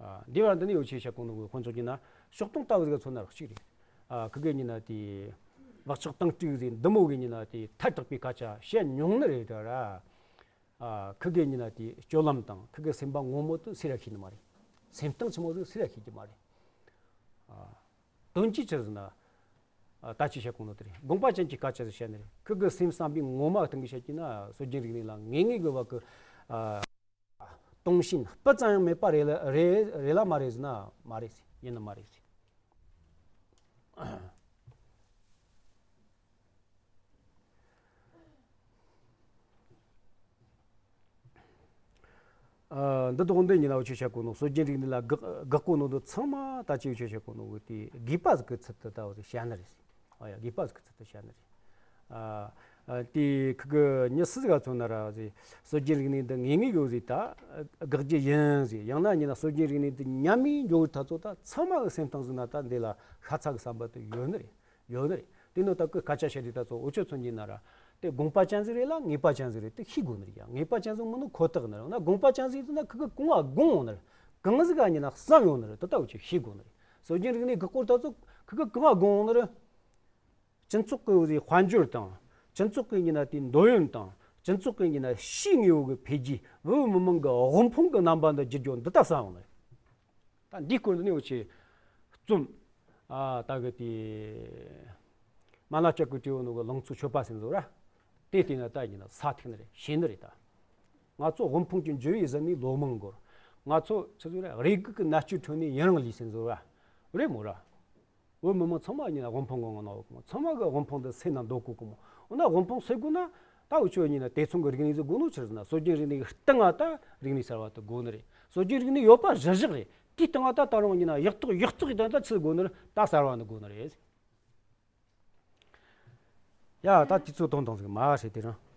ཨ་འདི་བར་འདི་ནི་ཡོ་ཆེ་བཤད་གོ་ནོ་གི་དཔེ་འཇོག་རྒྱུ་ན་ཕྱོགས་སྟོང་ལྟ་བུ་ཟིག་ག་མཚོན་ན་ར་གཅིག་རེད། ཨ་ཁི་གེ་ཡིན་ན་དེ་བག་ཆགས་གཏིང་སྤྲུགས་ཟིག་འདི་མོ་གི་ཡིན་ན་དེ་ཐལ་དྲགས་པའི་སྐད་ཆ་བཤད་མྱོང་ནི་རེད་ད་ར། ཨ་ཁི་གེ་ཡིན་ན་དེ་སྤྱོད་ལམ་དང་ཁི་གེ་སེམས་པ་ངོ་མ་དེ་སུས་ར་ཤེས་ནི་མ་རེད། སེམས་གཏིང་ཆི་མོ་ཟིག་སུས་ར་ཤེས་ཀྱི་མ་རེད། ཨ་དོན་གྱིས་ཕྱིར་ཟེར་ན། ཨ་ད་ཅི་བཤད་གོ་ནོ་དེ་རེད། དགོངས་པ་ཅན་གྱི་སྐད་ཆ་ཟིག་བཤད་ནི་རེད། ཁི་གེ་སེམས་བསམ་པའི་ངོ་མ་སྟེང་གི་བཤད་ཀྱི་ན་སྲོལ་རྒྱུན་རིག་གནས་ལ་ངེས་ངེས་གི་བ་གི་ཨ་སྟོང་ཞེན་སྤུ་ཙམ་ཡང་མེད་པ་རེད་ལ་རེད་རེད་ལ་མ་རེད་ཟེར་ན་མ་རེད་ཟེར། ཡིན་ནི་མ་རེད་ཟེར། ཨ་འདི་དོགས་འདི་ཉིན་ལ་འུ་ཆོས་བཤད་གོ་ནོ་སྲོལ་རྒྱུན་རིག་གནས་ལ་དགག་དགག་གོ་ནོ་འདི་ཚང་མ་ད་ཅི་འུ་ཆོས་བཤད་གོ་ནོ་གི་དེ་དགོས་པ་ཟིག་གི་ཚུལ་དུ་ད་འུ་ཆོས་བཤད་ནི་རེད། ཨ་ཡ་དགོས་པ་ཟིག་གི་ཚུལ་དུ་བཤད་ནི་རེད། ཨ་ཨ་དེ་ཁི་གི་མྱི་སུ་ཟིག་ག་མཚོན་ན་ར་ཟིག་སྲོལ་རྒྱུན་རིག་གནས་འདི་ངེས་ངེས་ཡོད་ཟིག་ད་དགག་རྒྱུ་ཡིན་ཟིག་ཡང་ན་ཉིན་ལ་སྲོལ་རྒྱུན་རིག་གནས་འདི་ཉམས་མི་འགྱོ་གི་ད་ཚོ་ད་ཚང་མ་གི་སེམས་གཏིང་ཟིག་ན་ད་འདི་ལ་ཤ་ཚ་གི་བསམ་པ་དེ་ཡོད་ནི་རེད། ཡོད་ནི་རེད། དེ་ནི་ད་གི་སྐད་ཆ་བཤད་དུས་ད་ཚོ་འུ་ཆོ་ཚོ་གཉིས་ན་ར། དེ་དགོངས་པ་ཅན་ཟིག་རེད་ལ་ངེས་པ་ཅན་ཟིག་རེད། དེ་ཤེས་དགོས་ནི་རེད་ཡ། ངེས་པ་ཅན་ཟིག་མིན་ནི་ཁོ་ཐག་ནི་རེད། ན་དགོངས་པ་ཅན་ཟིག་ཡིན་ན་ཁི་གི་གང་ང་དགོངས་འོང་ནི་རེད། གང་ཟིག་ག་ཡིན་ན་བསམ་ཡོང་ནི་རེད། དེ་ད་འུ་ཆོས་ཤེས་དགོས་ནི་རེད། སྲོལ་རྒྱུན་རིག་གནས་གི་སྐོར་ད་ཚོ་ཁི་གི་གང་ང་དགོངས་འོང་ནི་རེད། སྤྱི་ཚོགས་ཀྱི་དཔལ་འབྱོར་དང་། སྤྱི་ཚོགས་ཀྱི་ཡིན་ན་དེའི་འདོད་ཡོན་དང་། སྤྱི་ཚོགས་ཀྱི་ཡིན་ན་ཕྱིའི་དངོས་པོ་གི་འཕེལ་རྒྱས། བོད་མི་མང་གི་དབུལ་ཕོངས་ཀྱི་རྣམ་པ་འདི་བསྒྱུར་རྒྱུ་འདི་ལྟར་བསམ་ཡོང་ནི་རེད། ད་འདིའི་སྐོར་འདི་ནས་འུ་ཆོས་རྩོམ། ཨ་ད་གི་དེ། མ་ལ་ལྕགས་ཀྱི་སྤྲེའུ་ནོ་གི་ལང་ཚོའི་མཆོད་པ་ཟེར་ནི་ཟིག་ར། དེ་བལྟས་ན་ད་ཡིན་ན་ས་ཐིག་ནི་རེད། ཤེས་ནི་རེད་ད། ང་ཚོ་དབུལ་ཕོངས་ཀྱི་འགྱུར་བའི་ཟིན་ནས་ལོ་མང་འགོར། ང་ཚོ་ཆི་ཟིག་རེད། རེ་སྒུག་གི་མནར་གཅོད་ཁྲོད་ནས་ཡུན་རིང་ལུས་ཟེར་ནི་ཟིག་ར། རེད་མོ་ར། བོད་མི་མང་ཚང་མ་ཡིན་ན་དབུལ་ཕོངས་གི་ངང་ན་ཡོད་གི་མོ། ཚང་མ་གི་དབུལ་ཕོངས་འདི་སེལ་ན་འདོད་གོ་གི་མོ། འོ་ན་དབུལ་ཕོངས་སེལ་དགོས་ན། ད་འུ་ཆོ་ཡིན་ན་དེ་མཚུངས་ཀྱི་རིག་གནས་ཟིག་དགོས་ནོ་ཆི་རེད་ཟེར་ན། སྲོལ་རྒྱུན་རིག་གནས་ཀྱི་སྟེང་ང་ད་རིག་གནས་གསར་བ་དེ་དགོས་ནི་རེད། སྲོལ་རྒྱུན་རིག་གནས་ཡོད་པ་གཞིར་བཞག་རེད། དེའི་སྟེང་ང་ད་ད་རུང་ཡིན་ན་ཡག་ཐོག་ཡག་བརྩེགས་ཡིན་ད་ཆི་དགོས་ནི་རེད། ད་གསར་བ་ནི་དགོས་ནི་རེད། ཡ་ད་དུས་ཚོད་ཐུང་ཐུང་ཟིག་མ་བྱེད་དེ་རང་།